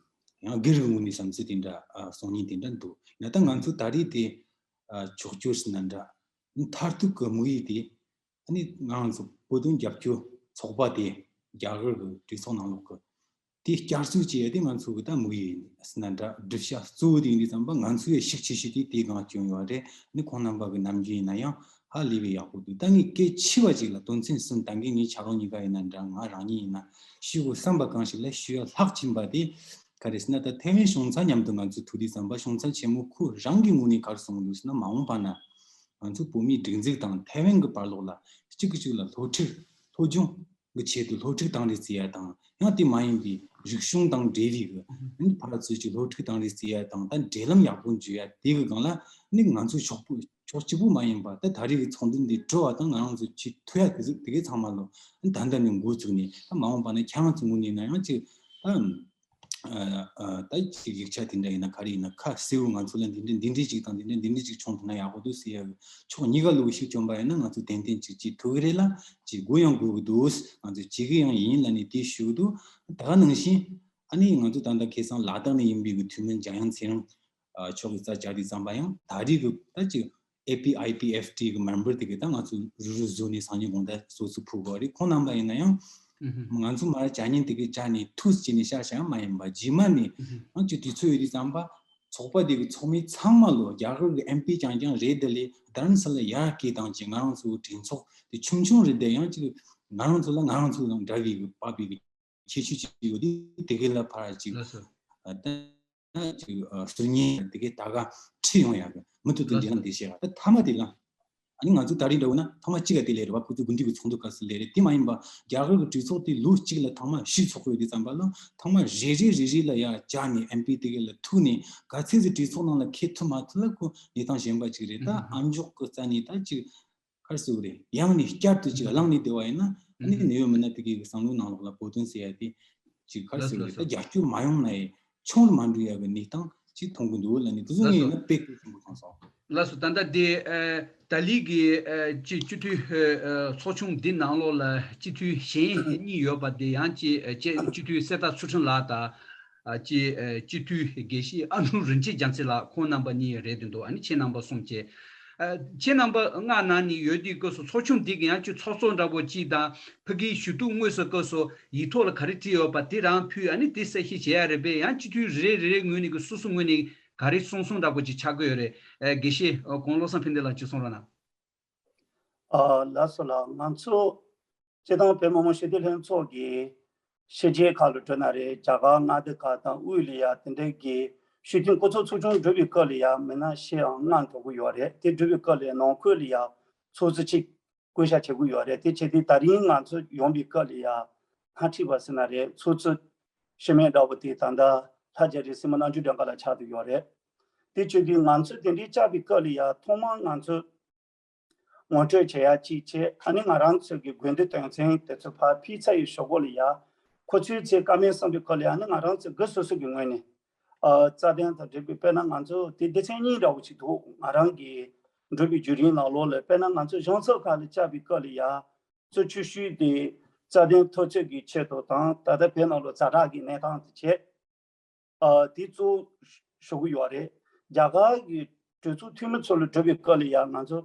ཡང་སྒེར་གྱི་ངོས་ནས་བསམ་ཚུལ་དེ་འདྲ་ཨ་གསུང་མཁན་དེ་འདྲ་འདུག་ཡིན་ན་ད་ང་ཚོ་ད་རེས་དེ་ཨ་ཕྱོགས་བསྐྱོད་ཟེར་ན་འདྲ། མཐར་ཐུག་གི་དམིགས་ཡུལ་དེ་ཨ་ནི་ང་རང་ཚོ་བོད་དོན་རྒྱབ་སྐྱོར་ཚོགས་པ་དེ་རྒྱ་གར་གྱི་གྲོས་ཚོགས་ནང་ལོགས་ཀྱི་དེ་བསྐྱར་གསོ་བྱེད་ཡ་དེ་ང་ཚོ་གི་ད་དམིགས་ཡུལ་ཡིན་ཟེར་ན་འདྲ། བསྒྲུབ་བྱ་གཙོ་བོ་དེ་ཡིན་དུས་ཙམ་པ་ང་ཚོ་ཡི་ཤུགས་ཆེ་ཤོས་དེ་དེ་སྒང་བསྐྱོན་ཡོད་རེད། ཨ་ནི་ཁོང་རྣམ་པ་གི་ནམ་རྒྱུན་ཡིན་ན་ཡང་ཧ་ལས་པའི་ཡག་པོ་འདུག་ད་ངས་སྐད་ཆེ་བ་ཅིག་ལ་དོན་ཚན་གསུམ། ད་གིན་ངའི་ཆ་རོགས་གཉིས་ཀ་ཡིན་ན་འདྲ། ང་རང་ཉིད་ཡིན་ན་ཞུ་དགོས་བསམ་པ་གང་ཞིག་ལ་ཞུ་ཡ་ལྷག་ཕྱིན་པ་དེ་ག་རེ་ཟེར་ན། ད་ཐའེ་ཝན་གཞུང་ཚབ་མཉམ་དུ་ང་ཚོས་ཐུག་དུས་ཙམ་པ་གཞུང་ཚབ་ཆེན་མོ་ཁོ་རང་གི་ངོས་ནས་ག་རེ་གསུངས་འདུག་ཟེར་ན། མ་འོངས་པ་ན་ང་ཚོ་བོད་མིའི་སྒྲིག་འཛུགས་དང་ཐའེ་ཝན་གྱི་བར་ལོགས་ལ་གཅིག་གིས་གཅིག་ལ་སློབ་ཁྲིད་སློབ་སྦྱོང་གི་ཆེད་དུ་སློབ་ཁྲིད་གཏང་རེས་བྱེད་ཡ་དང་། ཡང་དེ་མ་ཡིན་པའི་རིག་གཞུང་དང་འབྲེལ་བའི་གི་ཨ་ནི་ཕར་ཚུར་གྱི་སློབ་ཁྲིད་གཏང་རེས་བྱེད་ཡ་དང་། ད་འབྲེལ་ལམ་ཡག་པོ་འཇུག་ཡ་དེ་གི་སྒང་ལ་ཨ་ནི་ང་ཚོ་ཕྱོགས་པོ་ཕྱོགས་གཅིག་པུ་མ་ཡིན་པ། ད་ད་རེས་ཀྱི་ཚོགས་འདུ་འདི་གྲོལ་བ་དང་ང་རང་ཚོ་ཅིག་ཐུག་ཡ་དེ་ཚོ་དེ་གའི་ཚང་མ་ལོ་ཨ་ནི་ད་ལྟ་ནས་འགོ་བཙུགས་ནས། ད་མ་འོངས་པ་ན་ཁྱེད་རང་ཚོ་ངོས་ནས་ན་ཡང་ཅིག་ད་ཨ་ཨ་ད་ཅིག་ཡིག་ཆ་དེ་འདྲ་ཡིན་ན་ག་རེ་ཡིན་ན་ཁ་གསལ་བོ་ང་ཚོ་ལ་འདི་འདྲ་འདི་འདྲ་ཅིག་དང་འདི་འདྲ་འདི་འདྲ་ཅིག་བྱུང་ཐུབ་ན་ཡག་པོ་འདུག་ཟེར་ཡ་གི་ཕྱོགས་གཉིས་ཀ་ལོག་ཞིག་བྱུང་པ་ཡིན་ན་ང་ཚོ་ཏན་ཏན་ཅིག་ཅིག་ཐུག་གི་རེད་ལ། ཅིག་དགོས་ཡང་དགོས་གི་འདུག་ང་ཚོ་བྱེད་གི་ཡང་ཡིན་ལབ་ནས་དེ་ཞུ་གི་འདུག་ད་ག་ནང་བཞིན་ཨ་ནི་ང་ཚོ་ད་ལྟ་ཁ་སང་ལ་དྭགས་ནས་ཡིན་པའི་གི་འཐུས་མི་འཇམ་དབྱངས་ཚེ་རིང་ཨ་མཆོག་གིས་རྩ་བཅག་དུས་ཙམ་པ་ཡང་ད་རེས་གི་ད་ཅིག་ཨེ་པི་ཨའི་པི་ཨེཕ་ཊི་གི་མེམ་བར་དེ་གི་ད་ང་ཚོ་རུ་རུ་བཟོས་ནས་སང་ཉིན་དགོང་དག་སོ་སོ་ཕུལ་དགོས་རེད། ཁོང་རྣམ་པ་ཡིན་ན་ཡང་ཨུ་ཧུམ། ང་ཚོ་མར་བཅར་མཁན་དེ་གི་བཅར་ནས་ཐུགས་བྱས་ནས་བཤད་བཤད་ཡང་མ་ཡིན་པ། རྗེས་མ་ནས་ཨུ་ཧུམ། ང་ཚོ་དུས་ཚོད་ཡོད་དུས་ཙམ་པ་ཚོགས་པ་དེ་གི་ཚོགས་མི་ཚང་མ་ལོ་རྒྱ་གར་གི་ཨེམ་པི་རྐྱང་རྐྱང་རེད། དེ་ལས་རྡ་རམ་ས་ལ་ཡར་སྐད་བཏང་བྱས་ང་རང་ཚོ་གི་གྲོས་ཚོགས་དེ་ཆུང་ཆུང་རེད། དེ་ཡང་ཅིག་ང་རང་ཚོ་ལ་ང་རང་ཚོ་དང་འདྲ་བའི་གི་པ་པི་གི་ཁྱད་ཆོས་ཅིག་ཡོད་དེ། དེ་གའི་ལ་ཕར་ཅིག་ལགས་སོ། ཨ་ད་ཅིག་ཨ་ཟུར་ཉན་དེ་གའི་ད་ག་ཁྲིད་ཡོང་ཡག་གི་མུ་མཐུད་དུ་ལགས་འབྲེལ་ལམ་དེ་བྱེད་ཡག་ད་མཐའ་མ་དེ་ལ་ཨ་ནི་ང་ཚོ་ད་རེས་འདྲ་བོ་ན་ཐེངས་མ་གཅིག་ག་དེ་ལས་རེད་བ། ཁོ་ཚོ་དགུན་དུས་ཀྱི་ཚོགས་འདུ་སྐབས་སུ་ལས་རེད། དེ་མ་ཡིན་པ་རྒྱ་གར་གྱི་གྲོས་ཚོགས་དེ་ལོ་གཅིག་ལ་ཐེངས་མ་བཞི་ཚོགས་ཡོད་དུས་ཙམ་པ་ལ་ཐེངས་མ་རེ་རེ་རེ་རེ་ལ་ཡར་བཅར་ནས་ཨེམ་པི་དེ་གའི་ལ་ཐུག་ནས་ག་ཚོད་ཙམ་གྲོས་ཚོགས་ནང་ལ་འཁེལ་ཐུབ་མ་ཐུབ་ལ་ཁོ་གནས་སྟངས་གཞན་པ་ཅིག་རེད། ད་ཨ་མཆོག་གི་རྩ་ནས་ད་ཅིག་ག་རེ་ཟེར་དགོས་རེད། ཡང་ནས་བསྐྱར་དུ་ཅིག་གླེང་ནས་བསྡད་པ་ཡིན་ན་ཨ་ནི་ནད་ཡོད་མི་སྣ་དེ་གའི་བསམ་བློའི་ནང་ལོགས་ལ་བོད་དོན་ཟེར་ཡ་དེ་ཅིག་ག་རེ་ཟེར་དགོས་རེད། ད་རྒྱབ་སྐྱོར་མ་ཡོང་ན་ཡང་ཆུང་རུ་མ་འགྲོ་ཡ་གི་གནས་སྟངས་ཅིག་མཐོང་གི་འདུག་ལབ་ནས་དེ་ཚོ་ངས་ཡིན་ན་དཔེ་གལ་ཆེན་པོ་མཐོང་སོང་། ལགས་སོ། ད་ལྟ་དེ་ཨ་ཏཱ་ལི་གི་ཨ་སྤྱི་སྤྱི་འཐུས་ཨ་ཚོགས་ཆུང་འདི་ནང་ལོགས་ལ་སྤྱི་འཐུས་གཞན་གཉིས་ཡོད་པ་དེ་ཡང་སྤྱི་སྤྱི་འཐུས་གསེར་རྟ་ཚུལ་ཁྲིམས་ལགས་དང་། ཨ་སྤྱི་ཨ་སྤྱི་འཐུས་དགེ་བཤེས་ཨ་ནུ་རིན་ཆེན་རྒྱ་མཚོ་ལགས། ཁོང་རྣམ་པ་གཉིས་རེད་འདུག་ཨ་ནི་ཁྱེད་རྣམ་པ་གསུམ་བྱས། ཨ་ཁྱེད་རྣམ་པ་ལྔ་ནང་ནས་ཡོད་དུས་སྐབས་སུ་ཚོགས་ཆུང་འདི་གི་ཡང་སྤྱི་ཚོགས་གཙོ་འདྲ་པོ་གཅིག་དང་། ཕ་གིའི་ཞུ་གཏུག་དངོས་སུ་སྐབས་སུ་ཡིག་ཐོག་ལ་ག་རེ་བྲིས་ཡོད་པ་དེ་རང་ཕུལ། ཨ་ནི་དེ་གསལ་བཤད་བྱེད་ཡ་རེད་པས། ཡང་སྤྱི་འཐུས་རེ་རེ་རེ་རེ་ངོས་ནས་ཀྱི་སོ་སོ་ངོས་ནས་ག་རེ་གསུང་གསུང་འདྲ་པོ་ཅིག་ཆགས་ཀྱི་ཡོད་རེད། ཨ་དགེ་བཤེས་ཨ་གོང་བློ་བཟང་ཕན་བདེ་ལགས་ཅིག་གསུང་རོགས་གནང་། ཨ་ལགས་སོ་ལགས། ང་ཚོ་སྤྱིར་བཏང་བོད་མི་མང་སྤྱི་འཐུས་ལྷན་ཚོགས་ཀྱི་ཕྱི་རྒྱལ་ཁག་ལ་འགྲོ་ན་རེད། རྒྱ་གར་མངའ་སྡེ་ཁག་དང་དབུས་ལ་ཡ་དེ་འདྲའི་གི་སྤྱི་འཐུས་སྐུ་ཚབ་ཚོགས་ཆུང་འགྲོ་བའི་སྐབས་ལ་ཡ་མི་སྣ་ཕྱེད་ཡང་ལྔ་འགྲོ་གི་ཡོད་རེད། དེ་འགྲོ་བའི་སྐབས་ལ་ཡ་ནང་ཁུལ་ལ་ཡ་ཚོགས་གཙོ་གཅིག་བསྐོ་བཞག་བྱེད་དགོས་ཡོད་རེད། དེ་བྱས་ཏེ་ད་རིང་ང་ཚོ་ཡོང་བའི་སྐབས་ལ་ཡ་སྣེ་ཁྲིད་པ་ཟེར་ན་རེད། ཚོགས་གཙོ་སྤྱི་མི་འདྲ་བོ་དེ་ད་ལྟ་ལྷ་རྒྱ་རི་སྲས་མོ་རྣམ་འགྱུར་སྒྲོལ་དཀར་ལགས་ཆགས་བསྡད་ཡོད་རེད། དེ་བྱས་ཏེ་ང་ཚོ་དེ་འདྲའི་བཅར་བའི་སྐབས་ལ་ཡ་ཐོག་མར་ང་ཚོ་ངོ་སྤྲོད་བྱེད་ཡ་གཅིག་བྱས། ཨ་ནི་ང་རང་ཚོ་གི་དགོས་འདུན་དོན་ཚན་དེ་ཚོ་ཕར་ཕུལ་ཚར་བའི་གཞུག་གུ་ལ་ཡ་ཁོ་ཚོའི་ཚེ་བཀའ་མོལ་གསུངས་པའི་སྐོར་ལ་ཡ་ཨ་ནི་ང་རང་ཚོ་སྒེར་སོ་སོ་གི་ངོས་ནས་ཨ་རྩ་དོན་དང་འབྲེལ་བའི་དཔེར་ན་ང་ཚོ་དེ་སྡེ་ཚན་གཉིས་འདྲ་བོ་ཞིག་འདུག་ང་རང་གི་འགྲོ་བའི་བརྒྱུད་རིམ་ནང་ལོགས་ལ་དཔེར་ན་ང་ཚོ་གཞུང་ཚབ་ཁག་ལ་བཅར་བའི་སྐབས་ལ་ཡ་གཙོ་ཆེ་ཤོས་དེ་རྩ་དོན་འཐབ་རྩོད་ཀྱི་ཆེད་དུ་དང་། ད་ལྟ་བོད་ནང་ལ་ཛ་དྲག་གི་གནས་སྟངས་དེ་བྱས། ཨ་དེ་གཙོ་བོ་ཞུ་གི་ཡོད་རེད། རྒྱ་གར་གྱི་གྲོས་ཚོགས་འཐུས་མི་ཚོ་ལ་འགྲོ་བའི་སྐབས་ལ་ཡང་ང་ཚོ་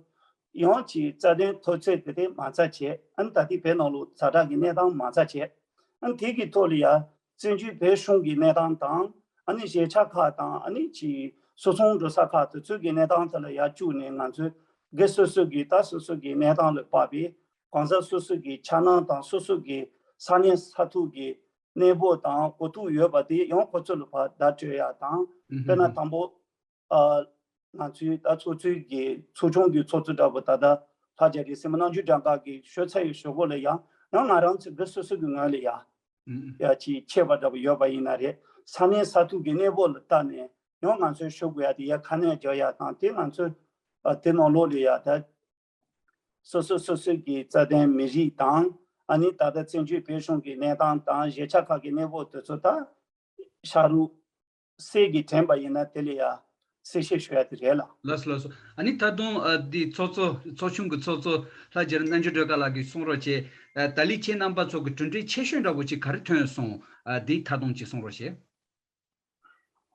ཡང་ཅིག་རྩ་དོན་འཐབ་རྩོད་དེ་དེ་མ་རྩ་བྱས། ཨ་ནི་ད་ལྟའི་བོད་ནང་ལ་ཛ་དྲག་གི་གནས་སྟངས་མ་རྩ་བྱས། ཨ་ནི་དེ་གི་ཐོག་ལ་ཡང་བཙན་བྱོལ་བོད་གཞུང་གི་གནས་སྟངས་དང་། ཨ་ནི་གཞིས་ཆགས་ཁག་དང་། ཨ་ནི་ཅིག་སོ་སོང་འགྲོ་ས་ཁག་དེ་ཚོ་གི་གནས་སྟངས་དེ་ལ་ཡར་བཅུག་ནས་ང་ཚོས་སྒེར་སོ་སོ་གི་ད་སོ་སོ་གི་གནས་སྟངས་ལ་དཔག་པའི་གང་ཟག་སོ་སོ་གི་འཆར་སྣང་དང་སོ་སོ་གི་ས་གནས་ས་ཐོག་གི་གནས་བབ་དང་གོ་རྟོགས་ཡོད་པ་དེ་ཡང་ཁོ་ཚོ་ལ་ཕར་བརྡ་སྤྲོད་ཡ་དང་། དཔེར་ན་དང་པོ་ཨ་ང་ཚོའི་ད་ཚོགས་གཙོའི་གི་ཚོགས་ཆུང་གི་ཚོགས་གཙོ་འདྲ་པོ་ད་ལྟ་ལྷ་རྒྱ་རི་སྲས་མོ་རྣམ་འགྱུར་སྒྲོལ་དཀར་གྱིས་ཞུས་ཚར་ཡོད་ཞུ་སྒོ་ལ་ཡང་ཡང་ང་རང་ཚོ་སྒེར་སོ་སོ་གི་ངོས་ལ་ཡ་ཡ་ཅིག་ཆད་པ་འདྲ་པོ་ཡོད་པ་ཡིན་ན་རེད། ས་གནས་ས་ཐོག་གི་གནས་བབ་ལ་བལྟས་ནས་ཡང་ང་ཚོས་ཞུ་དགོས་ཡ་དེ་ཡ་ཁ་སྣོན་རྒྱག་ཡ་དང་། དེ་ང་ཚོས་ཨ་དེ་ནང་ལོགས་ལ་ཡ་ད་ སོ་སོ་སོ་སོའི་གི་རྩ་དོན་མི་རིགས་དང་། ཨ་ནི་ད་ལྟ་བཙན་བྱོལ་བོད་གཞུང་གི་གནས་སྟངས་དང་གཞིས་ཆགས་ཁག་གི་གནས་བབ་དེ་ཚོ་ད་ཤ་རུས་གསེར་གྱིས་འགྲན་པ་ཡིན་ན་དེ་ལས་ཡ་གསལ་བཤད་ཞུ་ཡ་དེ་རེད་ལ། ལགས་སོ་ལགས་སོ། ཨ་ནི་ད་དུང་ཨ་འདི་ཚོགས་གཙོ་ཚོགས་ཆུང་གི་ཚོགས་གཙོ་ལྷ་རྒྱལ་རྣལ་འབྱོར་སྒྲོལ་དཀར་ལགས་ཀྱིས་གསུང་རོགས་བྱས། ཨ་ད་ལི་ཁྱེད་རྣམ་པ་ཚོ་གི་གྲུབ་འབྲས་ཆེ་ཤོས་འདྲ་བོ་ཅིག་ག་རེ་ཐོན་སོང་། ཨ་འདི་ད་དུང་ཅིག་གསུང་རོགས་བྱས།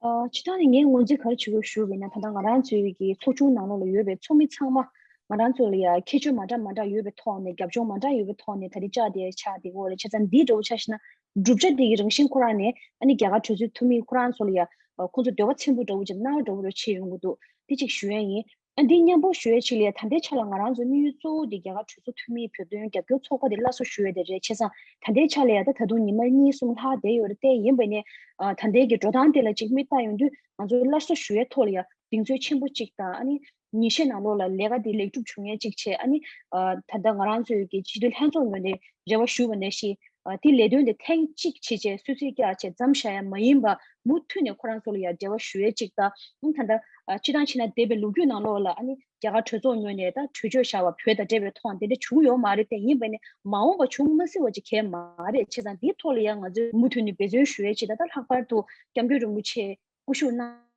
ཨ་སྤྱིར་བཏང་ནས་ངས་ངོས་འཛིན་ག་རེ་བྱེད་དགོས་ཞུ་བ་ཡིན་ན། ད་ལྟ་ང་རང་ཚོའི་གི་ཚོགས་ཆུང་ནང་ལོགས་ལ་ཡོད་པའི་ཚོགས་མི་ཚང་མ་ང་རང་ཚོ་ལ་ཡ་ཁྱད་ཆོས་མ་འདྲ་མ་འདྲ་ཡོད་པའི་ཐོག་ནས། རྒྱབ་ལྗོངས་མ་འདྲ་ཡོད་པའི་ཐོག་ནས་ད་རེས་བཅར་བསྡད་ཆགས་བསྡད་ཀྱི་ཡོད་རེད། བྱས་ཙང་འདིའི་འདྲ་བོ་ཆ་བཞག་ན་གྲུབ་ཆ་འདི་གི་རང་བཞིན་ཁོ་རང་ནས། ཨ་ནི་རྒྱ་གར་གྲོས་ཚོགས་འཐུས་མི་ཁོ་རང་ཚོ་ལ་ཡ་ཁོང་ཚོ་འདོད་པ་ཆེན་པོ་འདྲ་བོ་ཅིག་གནང་རོགས་འདྲ་བོ་ཅིག་བྱེད་ཡོང་གི་འདུག། འདི་གཅིག་ཞུ་ཡ་ཡིན། ཨ་འདི་མཉམ་པོ་ཞུ་ཡ་ཅིག་ལ་ཡ་ད་ལྟའི་ཆ་ལ་ང་རང་ཚོའི་དམིགས་ཡུལ་གཙོ་བོ་འདི་རྒྱ་གར་གྲོས་ཚོགས་འཐུས་མི་བོད་དོན་རྒྱབ་སྐྱོར་ཚོགས་པ་འདི་སླར་གསོ་ཞུ་ཡ་དེ་རེད། བྱས་ཙང་ད་ལྟའི་ཆ་ལ་ཡ་ད་ད་དུང་ཉི་མ་གཉིས་གསུམ་ལྷག་བསྡད་ཡོད་རེད། དེ་ཡིན་པ་ནས་ཨ་ད་ལྟའི་གི་འགྲོ་སྟངས་དེ་ལ་ཅིག་མིག་ལྟ་ཡོང་དུས་ང་ཚོ་སླར་གསོ་ཞུ་ཡའི་ཐོག་ལ་ཡ་གདེང་ཚོད་ཆེན་པོ་ཅིག་དང་། ཨ་ནི་ཉིན་ཤས་ནང་ལོགས་ལ་ལས་ཀ་འདི་ལེགས་གྲུབ་བྱུང་ཡས་ཅིག་བྱས། ཨ་ནི་ཨ་ད་ལྟ་ང་རང་ཚོའི་གི་སྤྱི་འཐུས་ལྷན་ཚོགས་ངོས་ནས་རེ་བ་ཞུ་བ་ནང་བཞིན། ཨ་དེ་ལས་དོན་དེ་ཐེངས་གཅིག་བྱས་བྱས་སུད་སི་བཀྱག་བྱས་མཚམས་བཞག་ཡ་མ་ཡིན་པ། མུ་མཐུད་ནས་ཁོ་རང་ཚོ་ལ་ཡ་འབྲེལ་བ་ཞུ་ཡས་ཅིག་དང་། ཨང་ད་ལྟ་ཨ་སྤྱིར་བཏང་བྱས་ན་འདས་པའི་ལོ་རྒྱུས་ནང་ལོགས་ལ་ཨ་ནི་རྒྱ་གར་གྲོས་ཚོགས་ངོས་ནས་ད་གྲོས་ཆོད་བཞག་པ་བོད་དང་འབྲེལ་བའི་ཐོག་དེ་འདྲ་བྱུང་ཡོད་མ་རེད། དེ་ཡིན་པ་ནས་མ་འོངས་པ་བྱུང་མ་སྲིད་པ་ཅིག་གང་ཡང་མ་རེད། བྱས་ཙང་འདིའི་ཐོག་ལ་ཡ་ང་ཚོས་མུ་མཐུད་ནས་འབད་བརྩོན་ཞུ་ཡས་ཅིག་དང་། ད་ལྷག་པར་དུ་སྐྱབས་མགོན་རིན་པོ་ཆེ་སྐུ་བཞུགས་གནང་།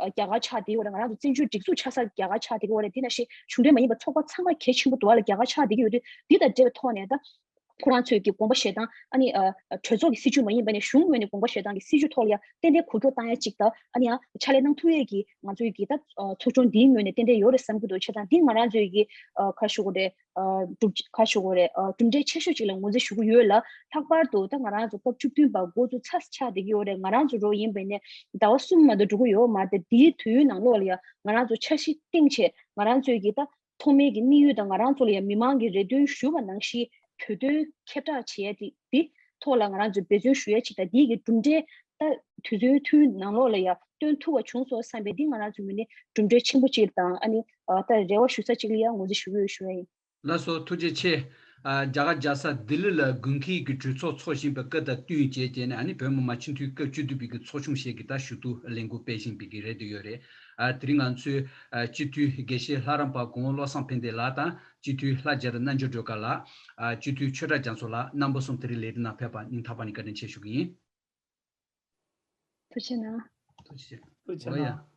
རྒྱ་གར་ཆགས་བསྡད་ཡོད་རེད། ང་རང་ཚོ་བཙན་བྱོལ་སྒྲིག་འཛུགས་ཆགས་ས་རྒྱ་གར་ཆགས་བསྡད་ཡོད་རེད། དེ་ནང་བཞིན་གཞུང་འབྲེལ་མ་ཡིན་པ་ཚོགས་པ་ཚང་མ་གལ་ཆེན་པོ་འདུག་བ་ལ། རྒྱ་གར་ཆགས་བསྡད་ཀྱི་ཡོད་དུས་འདི་དང་འབྲེལ་བའི་ཐོག་ནས་ད་ཁོ་རང་ཚོའི་གི་དགོངས་པ་བཞེས་སྟངས། ཨ་ནི་ཨ་གྲོས་ཚོགས་ཀྱི་སྲིད་བྱུས་མ་ཡིན་པ་ནས་གཞུང་ངོས་ནས་དགོངས་པ་བཞེས་སྟངས་ཀྱི་སྲིད་བྱུས་ཐོག་ལ་ཡ་ཏན་ཏན་གོ་རྒྱུ་བཏང་ཡ་གཅིག་དང་། ཨ་ནི་ཡང་ཕྱག་ལས་གནང་ཐུབ་ཡས་ཀྱི་ང་ཚོའི་གི་ད་ཚོགས་ཆུང་འདིའི་ངོས་ནས་ཏན་ཏན་ཡོད་རེད་བསམ་གྱི་འདུག། བྱས་ཙང་འདི་ང་རང་ཚོའི་གི་ཨ་ག་རེ་ཞུ་དགོས་རེད། ཨ་གྲུབ་ཆ་ག་རེ་ཞུ་དགོས་རེད། ཨ་གྲུབ་འབྲས་ཆེ་ཤོས་ཅིག་ལ་ངོས་འཛིན་ཞུ་གི་ཡོད་ལ། ལྷག་པར་དུ་ད་ང་རང་ཚོ་སྐབས་བཅུ་བདུན་པ་འགོ་ཚུགས་ཚར་ཆགས་བསྡད་ཀྱི་ཡོད་རེད། ང་རང་ཚོ་རོགས་ཡིན་པ་ཡིན་ནའི་ཟླ་བ་གསུམ་མ་གཏོགས་འགྲོ་གི་ཡོད་མ་རེད། དེ་དུས་ཡུན་ནང་ལོགས་ལ་ཡ་ང་རང་ཚོ་འཆར་གཞི་བཏིང་བྱས། ང་རང་ཚོའི་གི་ད་ཐོག་མའི་གི་དམིགས་ཡུལ་དང་། ང་རང་ཚོ་ལ་ཡ་མི་མང་གི་རེ་འདུན་ཞུ་བ་ནང་བཞིན་བོད་དོན་ཁྱབ་བསྒྲགས་བྱེད་ཡ་དེ་དེ་ཐོག་ལ་ང་རང་ཚོས་འབད་བརྩོན་ཞུ་ཡ་ཅིག་དང་། དེའི་གི་གྲུབ་འབྲས་ད་དུས་ཚོད་ཐུང་ནང་ལོགས་ལ་ཡ་སྟོན་ཐུབ་པ་བྱུང་སོང་བསམ་པའི་འདི་ང་རང་ཚོའི་ངོས་ནས་གྲུབ་འབྲས་ཆེན་པོ་ཅིག་དང་། ཨ་ནི་ཨ་ད་རེ་བ་ཞུ་ས་ཅིག་ལ་ཡ་ངོས་འཛིན་ཞུ་གི་ཡོད་ཞུ་ཡ་ཡིན། ལགས་སོ། ཐུགས་རྗེ་ཆེ། ཨ་རྒྱ་གར་རྒྱལ་ས་ལྡི་ལི་ལ་དགུན་ཁའི་གི་གྲོས་ཚོགས་འཚོགས་བཞིན་པའི་སྐབས་དང་བསྟུན་བྱས་བྱས་ནས། ཨ་ནི་བོད་མི་མང་སྤྱི་འཐུས་སྐབས་བཅུ་བདུན་པའི་གི་ཚོགས་ཆུང་ཞིག་གི་ད་ཞུ་གཏུག་ལས་འགུལ་སྤེལ་བཞིན་པའི་གི་རེད་འདུག་ཡོད་རེད། ཨ་དེ་རིང་ང་ཚོའི་ཨ་སྤྱི་འཐུས་དགེ་བཤེས་ལྷ་རམས་པ་གོང་འོག་བློ་བཟང་ཕན་བདེ་ལགས་དང་། སྤྱི་འཐུས་ལྷ་རྒྱལ་རྣལ་འབྱོར་སྒྲོལ་དཀར་ལགས། ཨ་སྤྱི་འཐུས་ཆོས་གྲགས་རྒྱ་མཚོ་ལགས། རྣམ་པ་གསུམ་དེ་རིང་ལས་རིམ་ནང་ཕེབས་པར་སྙིང་ཐག་པ་ནས་བཀའ་དྲིན་ཆེ་ཞུ་གི་ཡིན། ཐུགས་རྗེ་གནང་། ཐུགས་རྗེ་ཆེ། ཐུགས་རྗེ་ཆེ། འོ་ཡ། གནང་།